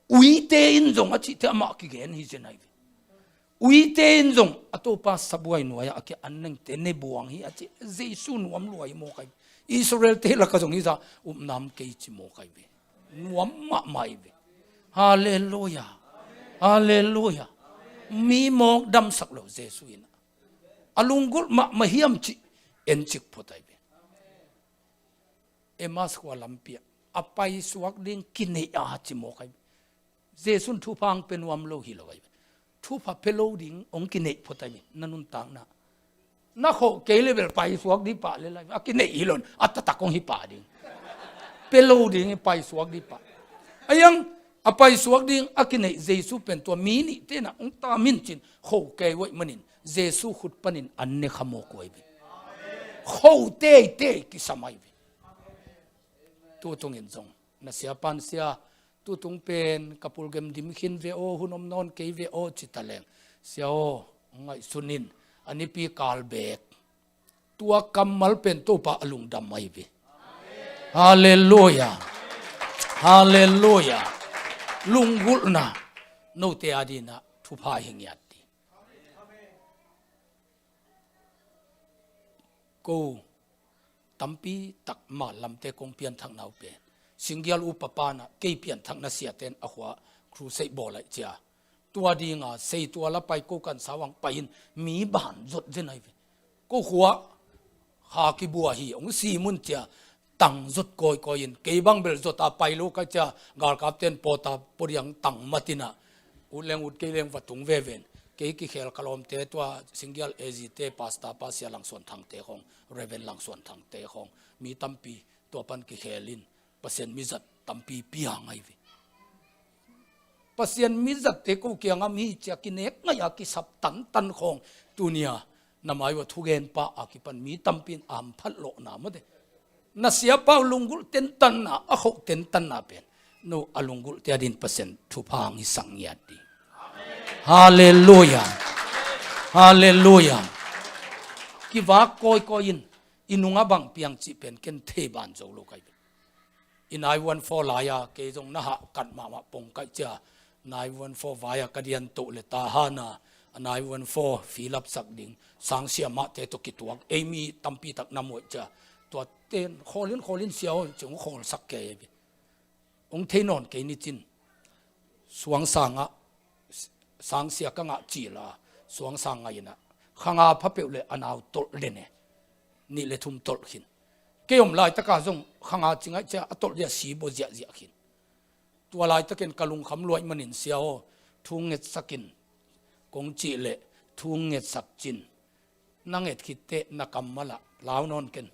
Uite in zong a cihte amah kigen hi zen ai ve. Uite in zong a Topa sabuai nuai-ah a kia an nengte ne buang hi a ci. Jesu nuam lua hi mawk ai ve. Israel-te lakah zong hi zah upnam kei ci mawk ai ve. Nuam mahmah ai ve. Halleluiah. Halleluiah. Mi mawk damsak lo Jesu inah a lunggulh mahmah hiam cih en cik phot ai ve. Emmaus khua lampi ah a paisuak ding kineih a ci mawk ai ve. Jesu in thupha hong pia nuam lo hi lo ai ve. Thupha pia lo ding hong kineih phot ai ve. Na nuntakna na khoh kei le bel paisuak dih pah le lai ve. A kineih hi lo in a taktak hong hi pah ding. Pia lo ding hi paisuak dih pah. Ahi hang a paisuak ding a kineih Jesu pen tua mi nihte inah hong tam in cin khoh kei uh ahih manin Jesu khut panin an ne kha mawk uh ai ve. Khoh teitei kisam ai ve. Tutungin zong na siapan sia, tutung pen ka pulgem dim khin ve aw, hun om nawn kei ve aw ci taleng, sia aw, ngaihsun in, a nipi kal beek. Tua kammal pen Topa a lungdam ahi ve. Halleluiah. Halleluiah. Lunggulhna note a dinah thupha hi ngiat ding. Ko tampi tak mal lamte kong pianthakna uh pen Singgial upa panah kei pianthakna siaten a khua crusade bawl aih cia. Tua dinga sei tua la pai ko kan sawang pai in mi ban zot zen ai ve. Ko khua kha kibua hi hong si mun cia tang zot kawikawi in kei bang bel zot a pai lo kai cia galkapten pawta podiang tang matinah ut leng ut kei leng va tung veven. Kei kikhel ka lawmte tua Singgial A G te pasta pa sia Langsuan Thangte khawng, Reverend Langsuan Thangte khawng mi tampi tua pan kikhel in Pasian mizat tampi piang ai ve. Pasian mizatte ko kiangam hi cia kinek ngaih a kisap tantan khawng tunia na mai uh a thugenpa a kipan mi tampi in amphat lawhna mawte. Na siapa uh lunggulh tentanna, a khoh tentanna pen no a lunggulhte a din Pasian thupha hong hi sak ngiat ding. Halleluiah. Halleluiah. Kivak kawikawi in i nungah bang piang cih pen ken thei ban zo lo kai ve. I nine one four lai-a kei zong na hah kat mahmah pong kaih cia nine one four vai-a ka dian toh le Tahan a nine one four fill up sak ding sang siamahte tawh kituak ei mi tampi tak na muaih cia tua ten khawlin khawlin sia aw ciong khawlsak kei ve. Hong thei nawn kei ni cin. suang sangah, sangsia ka ngah cila, suang sang ngahinah, khanga pha peuh le a nau tolh le ne, nih le thum tolh khin. Kei om laitaka zong khanga ci ngaih cia a tolh dia si bo ziahziah khin. Tua laitakin ka lungkham luaih manin sia aw, thu ngetsakin kong cih leh thu ngetsak cin. Na nget khitteh na kammalah lau nawn ken.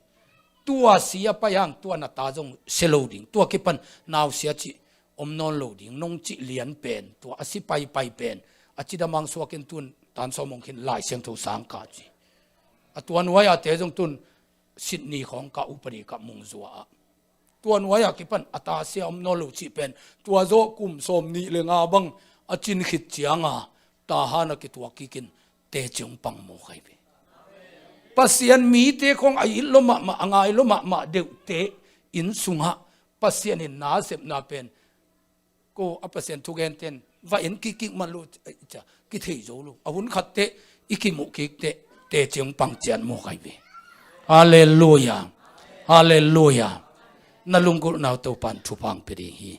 Tua si a pai hang tua na ta zong sia lo ding, tua kipan nausia cih om nawn lo ding, nong cih lian pen, tua a si paipai pen a cidam hang suakin tun tan sawm hong khin Lai Siangtho sang ka ci. A tua nuai-a te zong tun Sydney khawng ka upadi ka mungzua ah tua nuai-a kipan a ta sia om nawn lo cih pen tua zawh kum sawm nih le nga bang a cin khit cianga tahan a kituak kikin teci hong pang mawk ahi ve. Pasian mite khawng a it lua mahmah, a ngai lua mahmah deuhte inn sungah Pasian in nasepna pen ko a Pasian thugenten va en kikkik man lo, eh, cia, kithei zo lo. A hun khatteh i kimuh kikteh teci hong pang ciat mawk ahi ve. Halleluia. Halleluia. Na lunggulhna uh Topan thupha hong pia ding hi.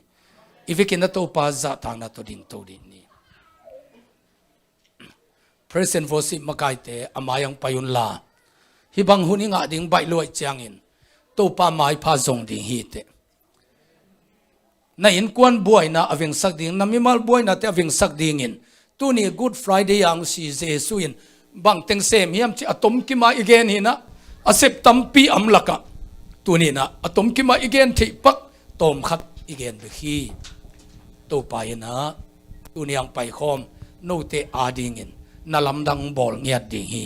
I vekin a Topa zahtakna tawh dingto ding ni. Praise and worship makaite a mai-ah hong pai unla, hih bang hun i ngah ding baih luaih ciangin Topa maipha zong ding hiteh. Na innkuan buaina a vengsak ding, na mimal buainate a vengsak dingin tuni Good Friday a hong si Jesu in bangteng sem hiam cih a tomkim a i gen hinah, a sep tampi a om lakah tuni inah a tomkim a i gen theih pak tawmkhat i gen bek hi. Topa inah tuni a hong paikhawm note adingin na lamdang bawl ngiat ding hi.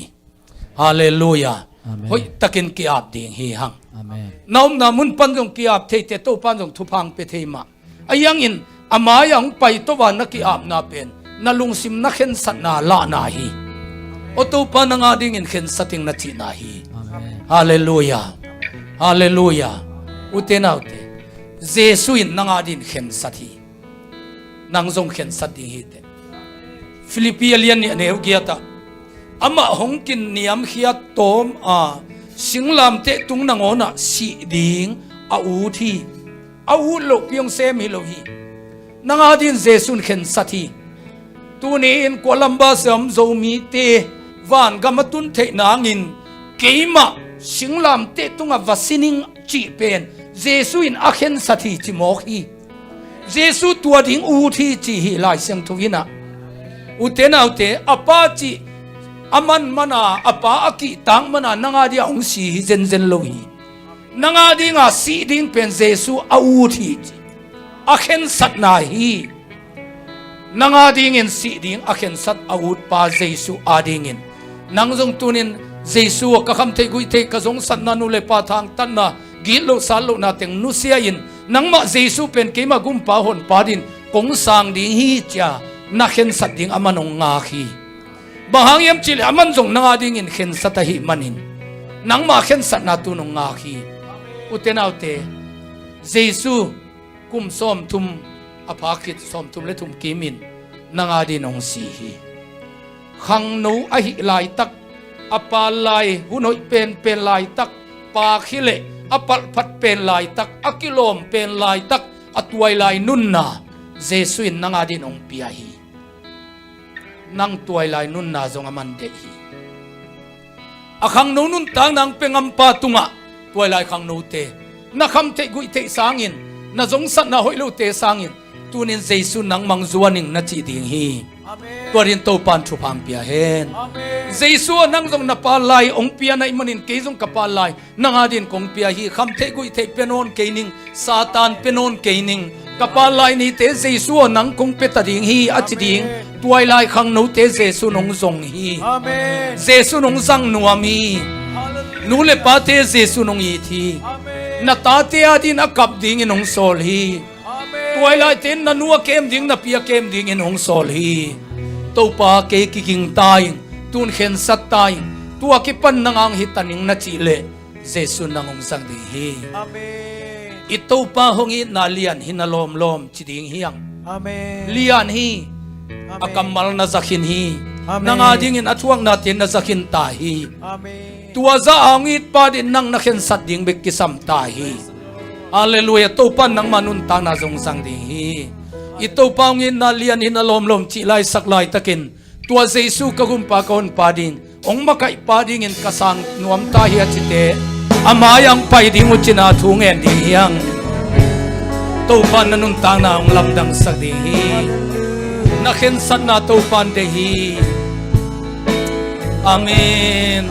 Halleluia. Amen. Hoihtakin ki-ap ding hi hang. Amen. Na omna mun pan zong ki-ap theite Topan zong thupha hong pia thei mah. A hiangin a mai-ah hong pai tawh a na ki-apna pen na lungsim na khensatna lahna hi. Aw Topa nang adingin khensat ing na cihna hi. Amen. Halleluia. Halleluia. Ute naute, Jesu in nang adingin khensat hi. Nang zong khensat ding hiteh. Philippi a lian nih a neu giatah amah hong kinniamkhiat tawm a singlamteh tung nangawnah sih ding a ut hi. A ut lohpi hong sem hi lo hi. Nang adingin Jesu in khensat hi. Tuni-in Kuala Lumpur a om Zomite vangam a tun theih nangin keimah singlamteh tungah va si ning cih pen Jesu in a khensat hi ci mawk hi. Jesu tua ding ut hi ci hi Lai Siangtho inah. Ute naute, a Pa cih a man mana, a Pa a kihtak mana nang adingah hong si hi zenzen lo hi. Nang adinga sih ding pen Jesu a ut hi ci. A khensatna hi. Nang adingin sih ding a khensat a utpa Jesu adingin nang zong tunin Jesu aw ka khamtheih guihtheih ka zongsatna nu le pa thangtatna gitloh satlohna teng nusia in nangmah Jesu pen keimah gumpa honpa din kong sang ding hi cia na khensat ding a man hong ngak hi. Bang hang hiam cihleh a man zong nang adingin khensat ahih manin nangmah khensatna tun hong ngak hi. Ute naute, Jesu kum sawmthum a pha khit sawmthum le thum kimin nang adingin hong si hi. Khangno ahih laitak, a pal lai hun hoih penpen laitak, pak hileh a palhphat pen laitak, a kilawm pen laitak, a tuailai nunna Jesu in nang adingin hong pia hi. Nang tuailai nunna zong a man deih hi. A khangno nuntakna hong pia ngampa tungah tuailai khangnote na khamtheih guihtheih sangin, na zongsatna hoih lote sangin tunin Jesu nang mang zuan ing na cih ding hi. Amen. Tua dingin Topan thupha hong pia hen. Amen. Jesu aw nang zong na pal lai hong pia na hih manin kei zong ka pal lai nang adingin kong pia hi. Khamtheih guihtheih pia nawn kei ning, Satan pia nawn kei ning. Ka pal lai nite Jesu aw nang kong pia ta ding hi a ci ding. Amen. Tuailai khangnote Jesu in hong zong hi. Amen. Jesu in hong zang nuam hi. Hallelujah. Nu le pate Jesu in hong it hi. Amen. Na tate adingin a kap dingin hong sawl hi. Amen. Tuailaite in na nu a kem ding, na pi a kem dingin hong sawl hi. Topa kei kiging ta ing, tun khensat ta ing, tua kipan nang a hong hi ta ning na cihleh Jesu in nang hong zang ding hi. Amen. I Topa hong itna lian hi na lawmlawm ci ding hi hang. Amen. Lian hi. Amen. A kammal na zakhin hi. Amen. Nang adingin a thuaknate na zakhin ta hi. Amen. Tua zah a hong itpa adingin nang na khensat ding bek kisam ta hi. Halleluia. Topan nangma nuntakna zong zang ding hi. i Topa hong itna lian hi na lawmlawm cih laisak laitakin, tua Jesu ka gumpa ka honpa ding, hong makaihpa dingin ka sang nuam ta hi a cite, a mai-ah hong pai ding uh cina thu ngen ding hi hang. Topa na nuntakna hong lamdangsak ding hi. Na khensatna Topa in deih hi. Amen.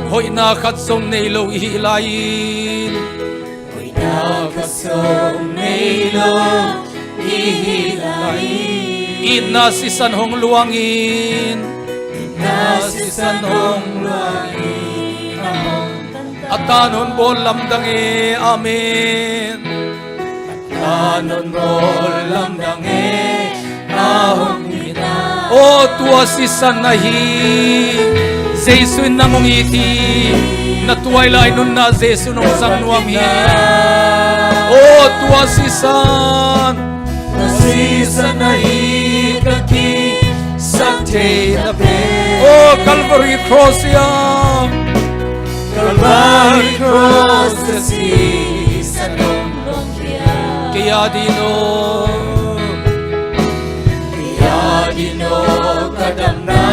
Hoihna khat zong nei lo i hih lai-in, hoihna khat zong nei lo i hih lai-in, itna sisan hong luangin, itna sisan hong luangin, a tan hong bawl lamdang e. Amen. Aw, tua sisan ahi. Jesu in nang hong it hi. Na tuailai nunna Jesu in hong zang nuam hi. Aw, tua sisan. Tua sisan ahi ka kisaktheihna pen. Aw, Calvary Cross ah. Calvary Cross ah sisan hong Kei adin aw, kei adin aw ka damna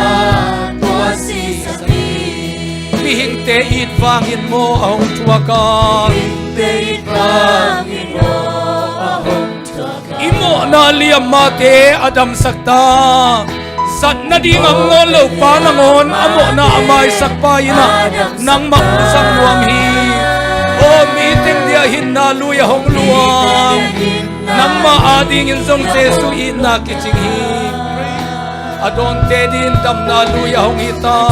tua sisan hi. Mihingte it vangin maw a hong thuak a. Mihingte it vangin maw a hong thuak a. I mawhna liammate a damsak ta. Zat nading a ngawn lo pa nangawn a mawhna a maisak pa in ah nangmah hong zang nuam hi. Aw, mi teng dia hinna lui a hong luang, nangmah adingin zong Jesu itna kicing hi. A dawnte din damna lui a hong hi ta.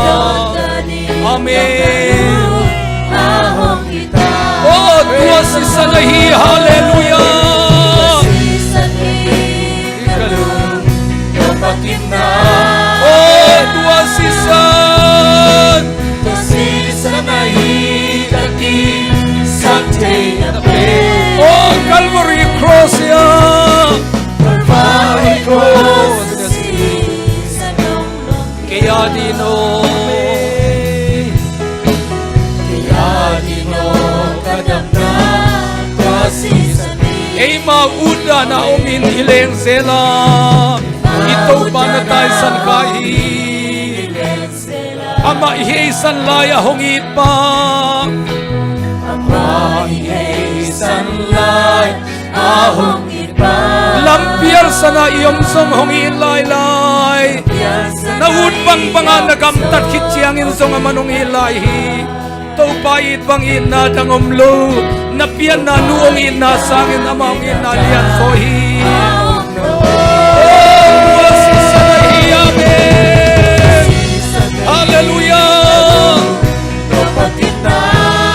Amen. Aw, tua sisan ahi, halleluiah. Aw, tua sisan. Aw, Calvary Cross ah. Kei adin aw, kei adin aw ka damna tua sisan hi. Eima utdan a omin i leng zel a, i Topa na taisan kha hi. Amah i heisan lai a hong it pa. Amah i heisan lai a hong it pa. Lampial san ah i om zong hong it lailai. Na ut bangbang ah na gamtat khit ciangin zong aman hong it lai hi. Topa it bang itna dang om lo. Na pianna nu hong itna sangin amah hong itna lian zaw hi. Aw, tua sisan ahi, amen. Halleluiah.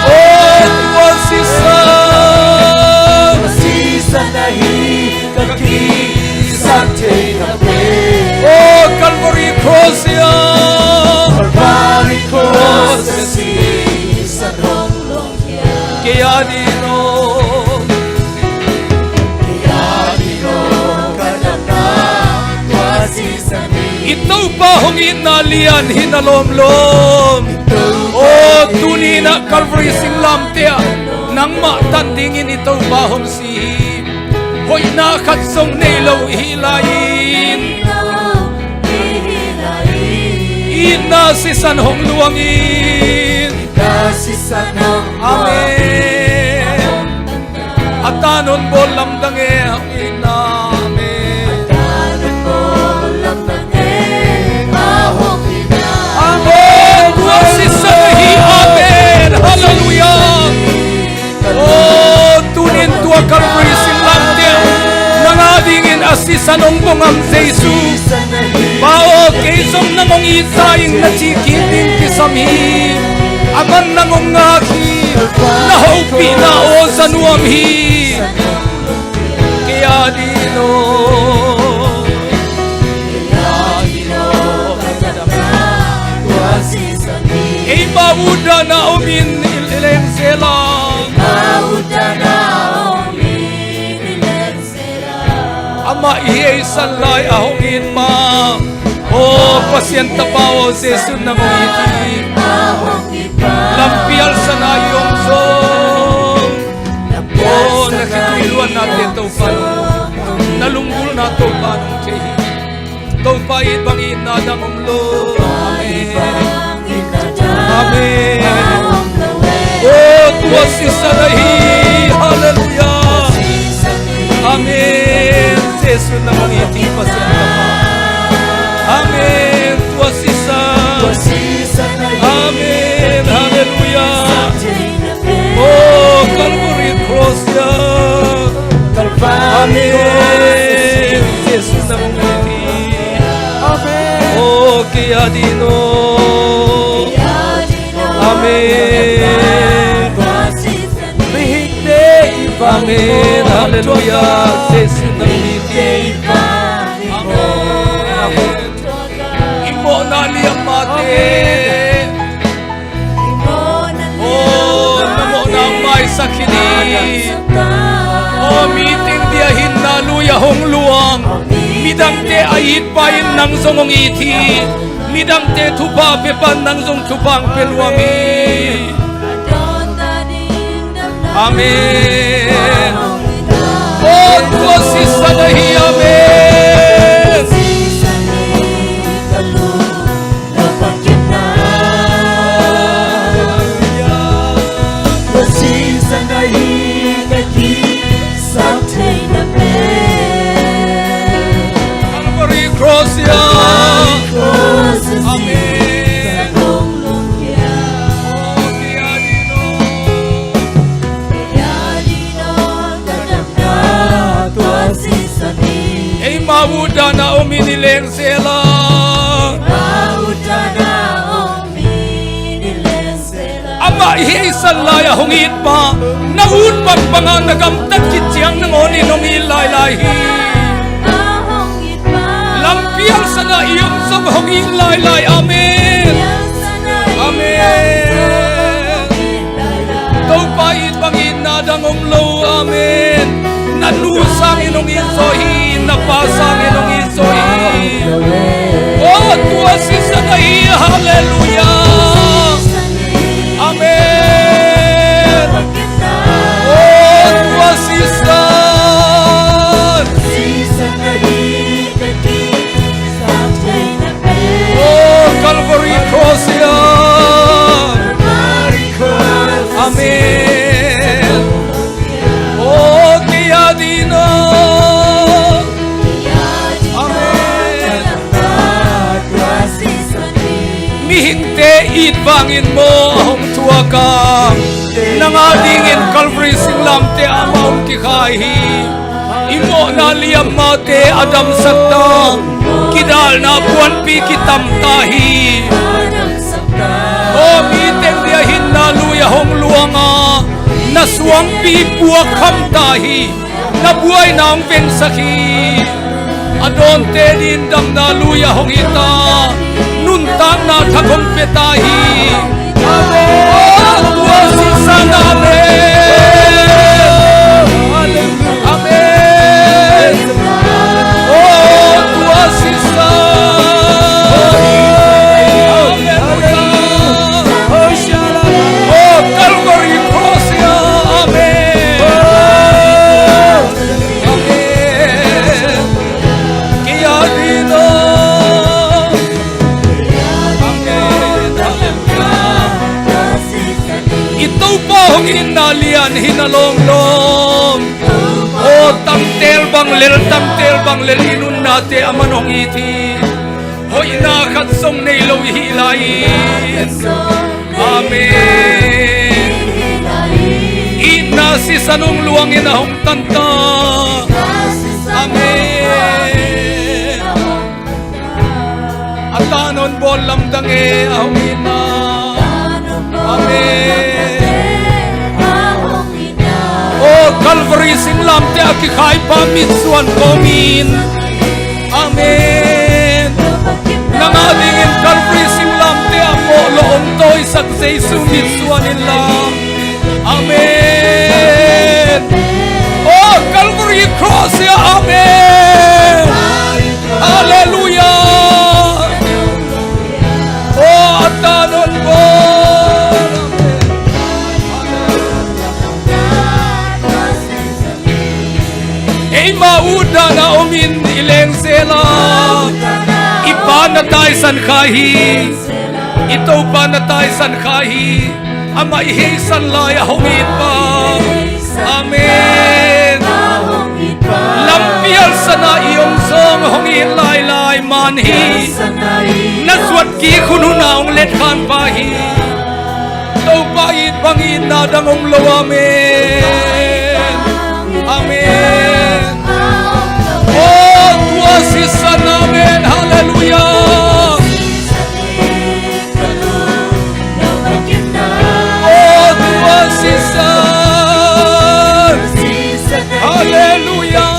Aw, tua sisan. Aw, Calvary Cross ah. Kei adin aw, kei adin aw ka damna tua sisan hi. I Topa hong itna lian hi na lawmlawm. Aw, tuni in ah Calvary singlamteh ah nangmah tan dingin i Topa hong si hi. Hoihna khat zong nei lo i hih lai-in, itna sisan hong luangin. Amen. A tan hong bawl lamdang e, hong itna. Amen. Amen. Tua sisan ahi. Amen. Halleluiah. Aw, tunin tua Calvary singlamteh ah nang adingin a sisan hong bawng am Jesu. Pa aw, kei zong nang hong it ta ing na cih kik ding kisam hi. Aman nang hong ngak hi. Na hopihna aw za nuam hi. Kei adin aw, kei adin aw ka damna tua sisan hi. Eima utdan a omin i leng zel a. Amah i heisan lai a hong it pa. Aw, Aw Pasian Tapa aw, Jesu nang hong it hi. Lampial sana i om zong, aw na khitui luannate Topa nong, na lunggulhna Topa nong thei hi. Topa it bang itna dang om lo. Amen. Amen. Aw tua sisan ahi hi. Halleluiah. Amen. Jesu nang hong it hi Pasian Tapa. Amen. Tua sisan. Amen. Halleluiah. Aw Calvary Cross ah. Amen. Jesu nang hong it hi. Amen. Aw kei a ding aw. Amen. Amen. Halleluiah. Jesu nang hong it hi. Amen. I mawhna liammate. Aw na mawhna maisak hi ni. Aw meeting dia hinna lui a hong luang, midangte a itpa in nang zong hong it hi. Midangte thupha a piapa in nang zong thupha hong pia nuam hi. Amen. Aw tua sisan ahi hi. Amen. Calvary Cross ah. Amen. Eima uh dan a om in i leng zel a. Amah i heisan lai a hong itpa, na ut bangbang a na gamtat khit ciang nangawn in hong it lailai hi. Lampial sana i om zong hong it lailai. Amen. Amen. Topa it bang itna dang om lo. Amen. Na nu sangin hong it zaw hi. Na pa sangin hong it zaw hi. Aw tua sisan ahi hi. Halleluiah. Amen. Aw tua sisan. Aw Calvary Cross ah. Amen. Aw kei a ding aw. Amen. Mihingte it vangin maw a hong thuak a, nang a dingin Calvary singlamteh ah amah hong kikhai hi. I mawhna liammate a damsak ta, kidalna puanpi kitam ta hi. Aw mi teng dia hinna lui a hong luang a, na suangpi puak kham ta hi. Na buaina hong vengsak hi. A dawnte ding damna lui a hong hi ta, nuntakna thak hong pia ta hi. Amen. Aw tua sisan. Amen. Amen. Aw tua sisan. Amen. Aw Calvary Cross ah. Amen. Amen. Kei a ding aw. Amen. Hallelujah. I Topa hong itna lian hi na lawnglawng. Aw tangtel bang lel, tangtel bang lel i nunnate aman hong it hi. Hoihna khat zong nei lo i hih lai-in. Amen. Itna sisan hong luangin a hong tan ta. Amen. A ta nawn bawl lamdang e a hong itna. Amen. Aw Calvary singlamteh a kikhaipa mitsuan kawmin. Amen. Nang a dingin Calvary singlamteh ah mawh lawh hong tawisak Jesu mitsuan inla. Amen. Aw Calvary Cross ah. Amen. Halleluiah. Tanon bo. Eima utdan a omin i lengzela i Pa na taisan kha hi. I Topa na taisan kha hi. Amah i heisan lai a hong it pa. Amen. Lampial sana i om zong hong it lailai man hi. Na zuat kik hun hun a hong let khan pa hi. Topa it bang itna dang om lo. Amen. Amen. Oh, tua sisan. Amen. Halleluiah. Oh, tua sisan. Halleluiah.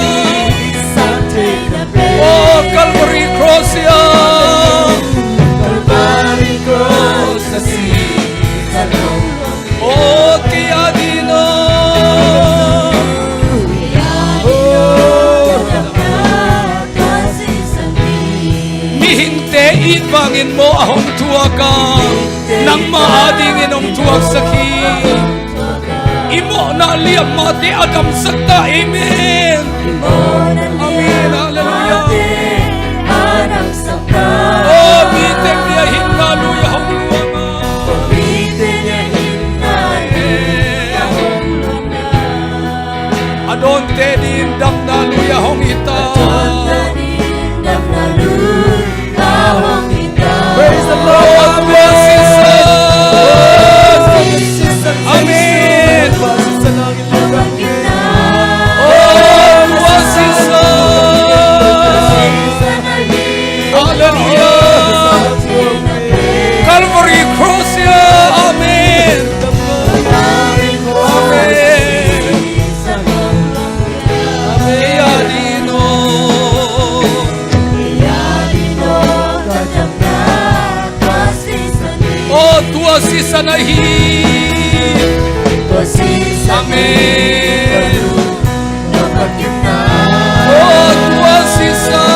Oh, Calvary Cross ya. Oh, kei a ding a. Mihingte it vangin mawh a hong thuak a, nangmah adingin hong thuaksak hi. I mawhna liammate a damsak ta. Amen. Amen. Halleluiah. Oh, mite bia hinna lui a hong luang a. A dawnte ding damna lui a hong hi ta. Praise the Lord. Amen. Oh, tua sisan. Halleluiah. Calvary Cross ya. Amen. Amen. Amen. Oh, tua sisan ahi. Amen. Oh, tua sisan.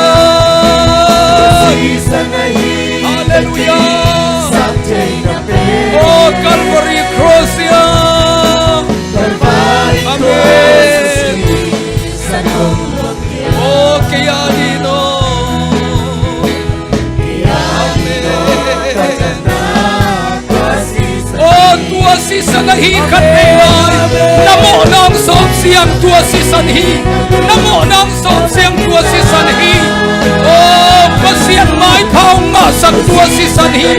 Halleluiah. Oh, Calvary Cross ya. Amen. Oh, kei a ding a. Amen. Oh, tua sisan ahi khat nei lai. Na mawhna hong sawpsiang tua sisan hi. Na mawhna hong sawpsiang tua sisan hi. Oh, Pasian maipha hong ngahsak tua sisan hi.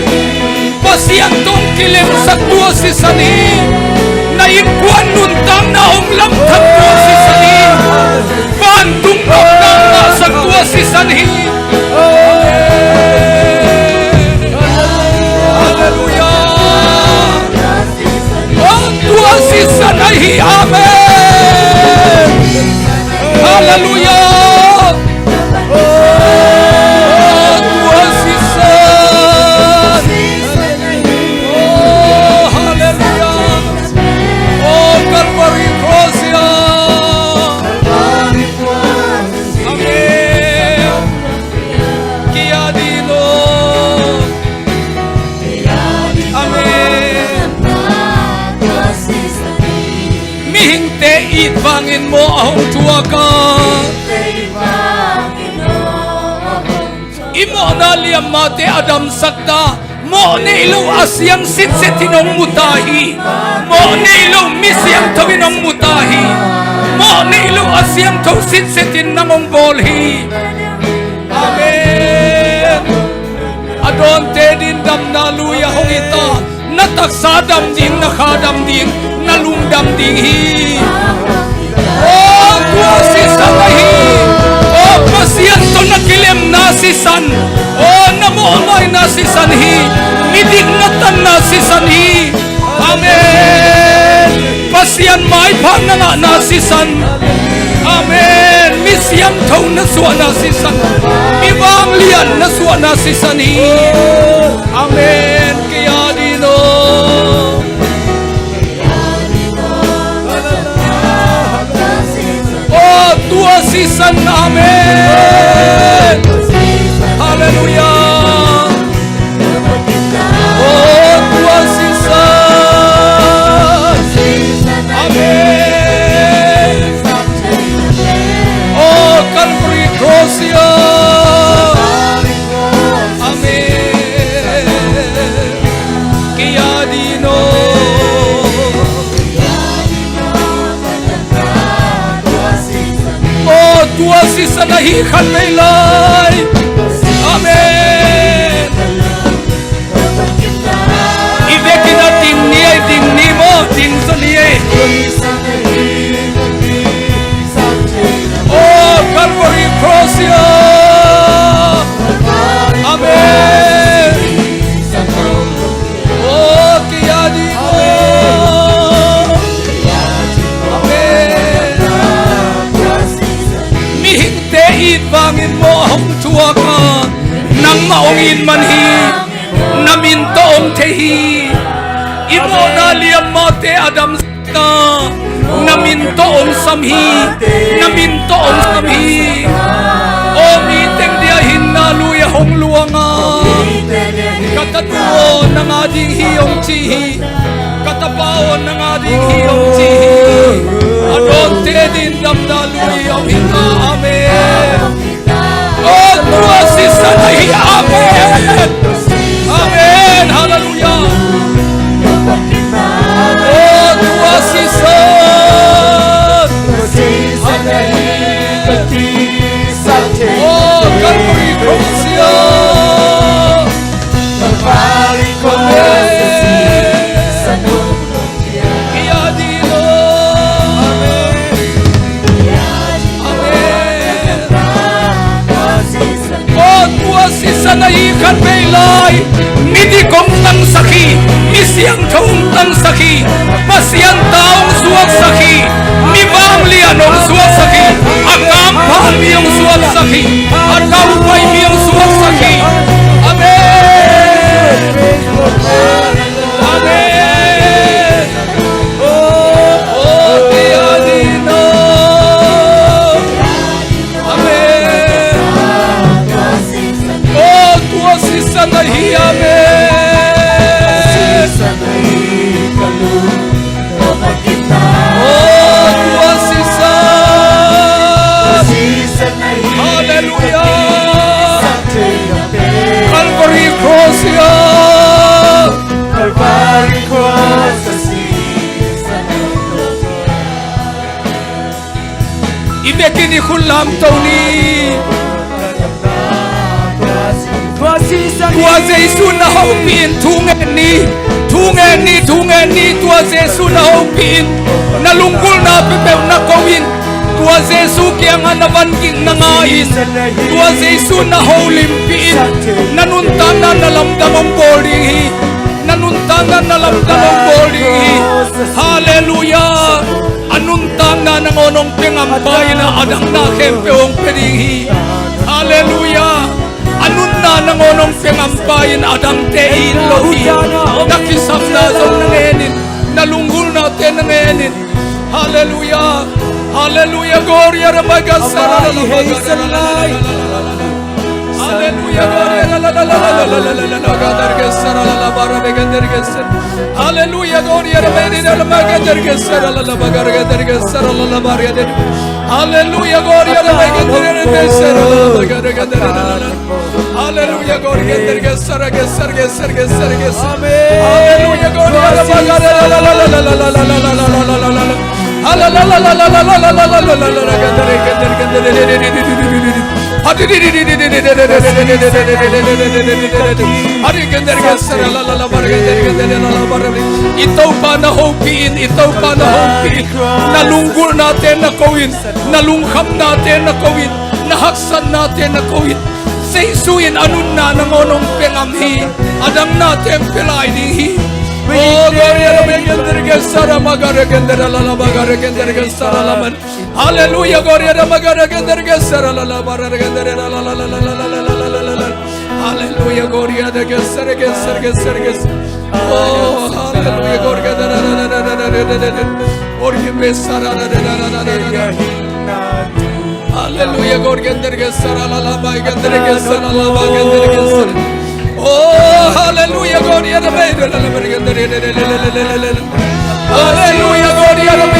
Pasian tawh kilemsak tua sisan hi. Na innkuan nuntakna hong lamthang tua sisan hi. Vantung nopna ngahsak tua sisan hi. Halleluiah. Oh, tua sisan ahi. Amen. Halleluiah. Oh, tua sisan. Oh, halleluiah. Oh, Calvary Cross ya. Amen. Kei a ding a. Amen. Mihingte it vangin mawh a hong thuak a. I mawhna liammate a damsak ta. Mawh neih lo a siang sitset in hong mu ta hi. Mawh neih lo mi siangtho in hong mu ta hi. Mawh neih lo a siangtho sitset in nang hong bawl hi. Amen. A dawnte ding damna lui a hong hi ta. Na taksa dam ding, na kha dam ding, na lungdam ding hi. Oh, tua sisan ahi. Oh, Pasian tawh na kilemna sisan. Oh, na mawhmaina sisan hi. Midik na tanna sisan hi. Amen. Pasian maipha na ngahna sisan. Amen. Mi siangtho na suahna sisan. Mi vanglian na suahna sisan hi. Amen. Kei a ding a. Oh, tua sisan. Amen. Halleluiah. Oh, sisan ahi khatvei lai. Amen. I vekin a ding ni, a ding ni maw, ding zaw ni. Oh, Calvary Cross ia. Amen. Oh, kei a ding maw. Amen. Mihingte it vangin maw a hong thuak a, nangmah hong it man hi. Na min tawh hong thei hi. I mawhna liammate a damsak a, na min tawh hong sam hi. Na min tawh hong sam hi. Aw, mi teng dia hinna lui a hong luang a, ka tatu aw, nang a ding hi, hong ci hi. Ka tapa aw, nang a ding hi, hong ci hi. A dawnte ding damna lui hong hi ta. Amen. Oh, tua sisan ahi. Amen. Amen. Hallelujah. Oh, tua sisan. Oh, Calvary Cross ia. Amen. Amen. Amen. Oh, tua sisan ahi khatvei lai. Midik hong tangsak hi. Mi siangtho hong tangsak hi. Pasian ta hong suaksak hi. Mi vanglian hong suaksak hi. A kampha mi hong suaksak hi. A taupai mi hong suaksak hi. Amen. Amen. Oh, kei a ding maw. Amen. Oh, tua sisan ahi. Amen. Oh, tua sisan. Hallelujah. Calvary Cross ia. Calvary Cross. I vekin i khut lamto ni. Tua Jesu na hopih in, thu ngen ni. Thu ngen ni, thu ngen ni, tua Jesu na hopih in. Na lunggulhna peuhpeuh na ko in. Tua Jesu kiangah na van gik na ngai in. Tua Jesu na holimpih in. Na nuntakna na lamdang hong bawl ding hi. Na nuntakna na lamdang hong bawl ding hi. Halleluiah. A nuntakna nangawn hong pia ngampa in a, a dang na khempeuh hong pia ding hi. Halleluiah. A nunna nangawn hong pia ngampa in a dangte it lo hi. Na kisapna zong na ngen in, na lunggulhnate na ngen in. Halleluiah. Halleluiah. Gloria. Halleluiah. Gloria. Halleluiah. Gloria. Halleluiah. Gloria. Halleluiah. Gloria. Halleluiah. Gloria. Amen. Halleluiah. Gloria. I Topa na hopih in, i Topa na hopih in. Na lunggulhnate na ko in, na lungkhamnate na ko in, na haksatnate na ko in. Jesu in a nunna nangawn hong pia ngam hi. A dang nate hong pia lai ding hi. Oh, gloria. Halleluiah. Gloria. Halleluiah. Gloria. Oh, halleluiah. Gloria. Halleluiah. Gloria. Oh,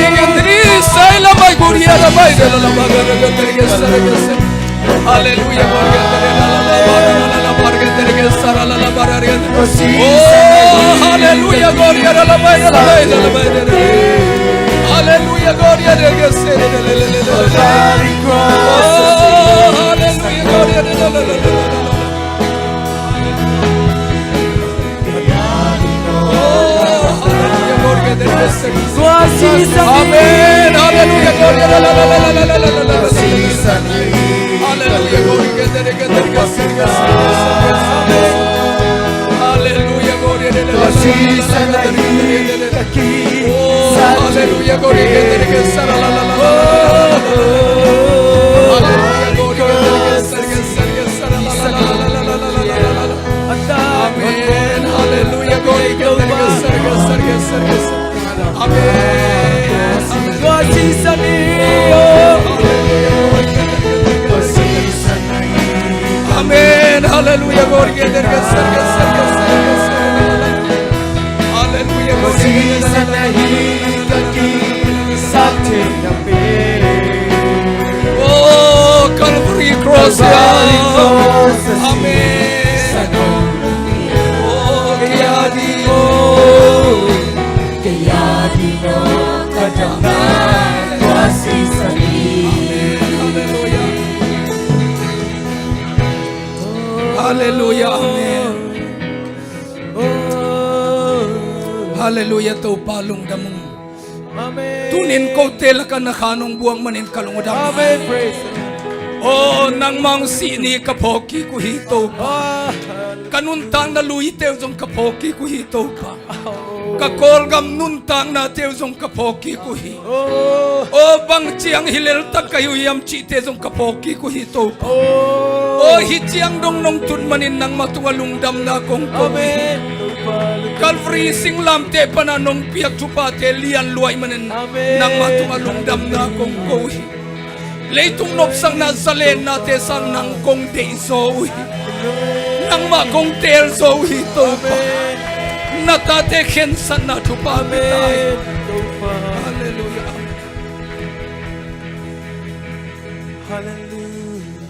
halleluiah. Gloria. Halleluiah. Gloria. Halleluiah. Gloria. Oh, halleluiah. Gloria. Halleluiah. Gloria. Oh, Amen. Hallelujah. Glory. Hallelujah. Glory. Hallelujah. Glory. Oh, hallelujah. Glory. Hallelujah. Glory. Amen. Hallelujah. Glory. Amen. Amen. Hallelujah. Glory. Hallelujah. Glory. Oh, Calvary Cross. Amen. Oh, kei a ding. Hallelujah. Hallelujah. Amen. Hallelujah. Topa lungdam ung. Amen. Tunin kote lakah na khan hong buak manin ka lungdam. Amen. Praise the Lord. Oh, nangmah hong sih ni ka phawk kik uh hi Topa. Ah. Ka nuntakna luite uh zong ka phawk kik uh hi Topa. Ka Kawlgam nuntaknate uh zong ka phawk kik uh hi. Oh. Oh, bang ciang hi lel tak ka hi uh hiam cihte zong ka phawk kik uh hi Topa. Oh. Oh, hi ciang dong nong tun manin nangmah tungah lungdamna kong ko uh hi. Amen. Calvary singlamteh pana nong piak thuphate lian luai manin, amen, nangmah tungah lungdamna kong ko uh hi. Leitung nopsakna zalennate sang nang kong deihzaw uh hi. Nangmah kong teelzaw uh hi Topa. Amen. Na tate khensatna thupha pia ta hi. Amen. Topa. Hallelujah. Amen. Hallelujah.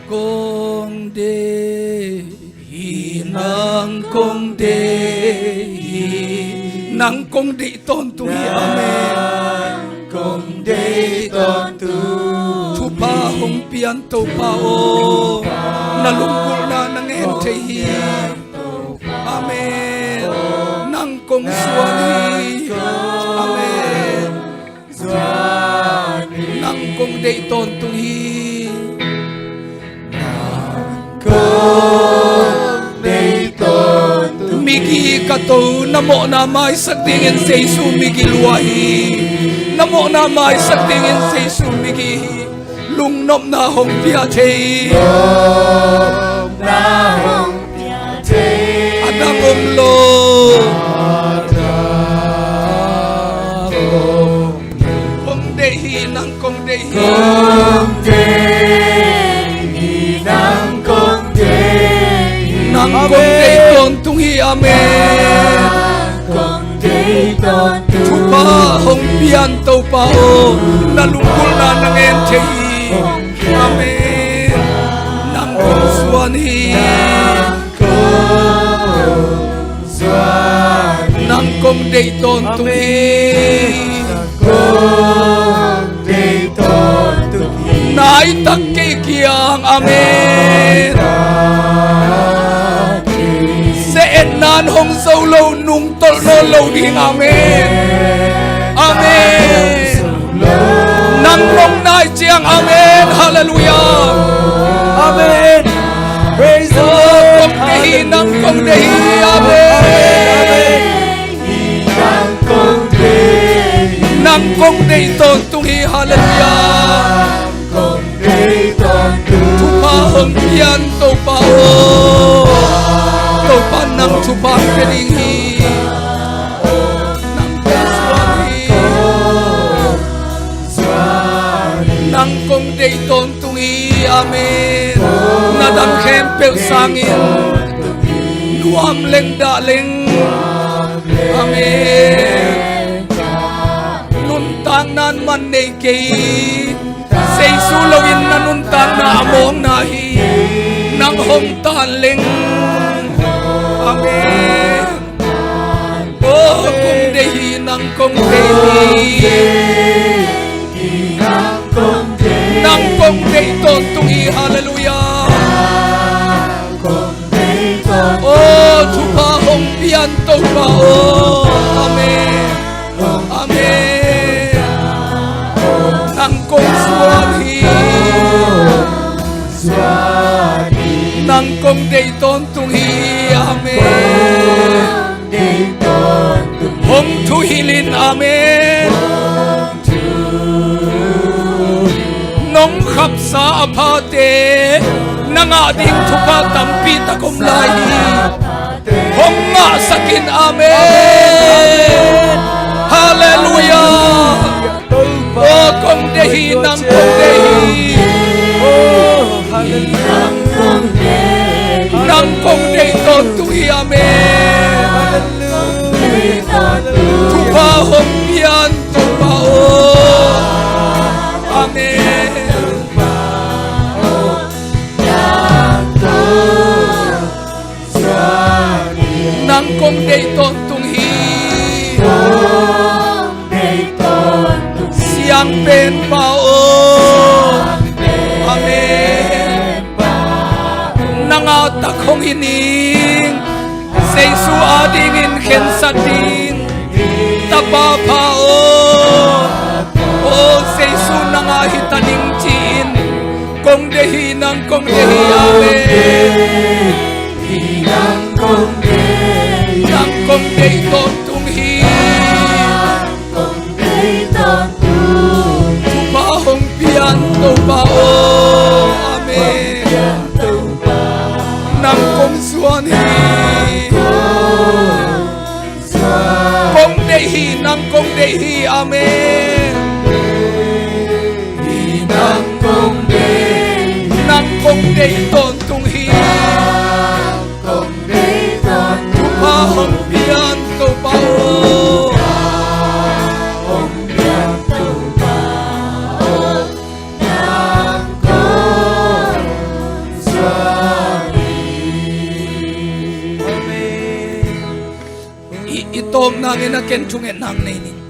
Kong deih hi, nang kong deih hi, nang kong deih tawntung hi. Amen. Nang kong deih tawntung. Thupha hong pian Topa aw, na lunggulhna na ngen thei hi. Amen. Nang kong suan hi. Amen. Nang kong deih tawntung hi. Nang kong deih tawntung. Migi ka to, na mawhna maisak dingin Jesu migi lua hi. Na mawhna maisak dingin Jesu migi hi. Lungnopna hong pia thei. Lungnopna hong pia thei. A dang om lo. A dang om lo. Kong deih hi, nang kong deih hi. Kong deih hi, nang kong deih hi. Nang kong deih tawntung hi. Amen. Nang kong deih tawntung. Thupha hong pian Topa aw, na lunggulhna na ngen thei hi. Amen. Nang kong suan hi. Nang kong deih tawntung hi. Nai tak kei kiang. Amen. Ze-etna in hong zo lo, nungtolh nawn lo ding. Amen. Amen. Nang nong nai ciang. Amen. Hallelujah. Amen. Praise the Lord. Kong deih hi, nang kong deih hi. Amen. Nang kong deih tawntung hi. Hallelujah. Thupha hong pian Topa aw. Topa nang thupha pia ding hi. Nang kong suan hi. Nang kong deih tawntung hi. Amen. Na dang khempeuh sangin nuam leng dah leng. Amen. Nuntakna in man nei kei. Jesu loin na nuntakna a mawkna hi. Nang hong tan leng. Amen. Oh, kong deih hi, nang kong deih hi. Nang kong deih tawntung hi. Hallelujah. Oh, thupha hong pian Topa aw. Amen. Deih tawntung hi. Amen. Hong thuhilh in. Amen. Nong khapsa a phate na ngah ding thupha tampi tak om lai hi. Hong ngahsak in. Amen. Halleluiah. Aw, kong deih hi, nang kong deih hi. Nang kong deih tawntung hi. Amen. Thupha hong pia in Topa aw. Amen. Nang kong deih tawntung hi. Siangpenpa aw. Amen. Nang a tak hong hi ning. Jesu adingin khensat ding Tapa pha aw. Aw Jesu, nang a hi ta ning ci-in kong deih hi, nang kong deih hi. Amen. Nang kong deih tawntung hi. Thupha hong pia in Topa aw. Amen. Nang kong suan hi. Kong deih hi, nang kong deih hi. Amen. Nang kong deih tawntung hi. Thupha hong pia in Topa aw. I, i tawp nangin a ken thunget nang nei ning.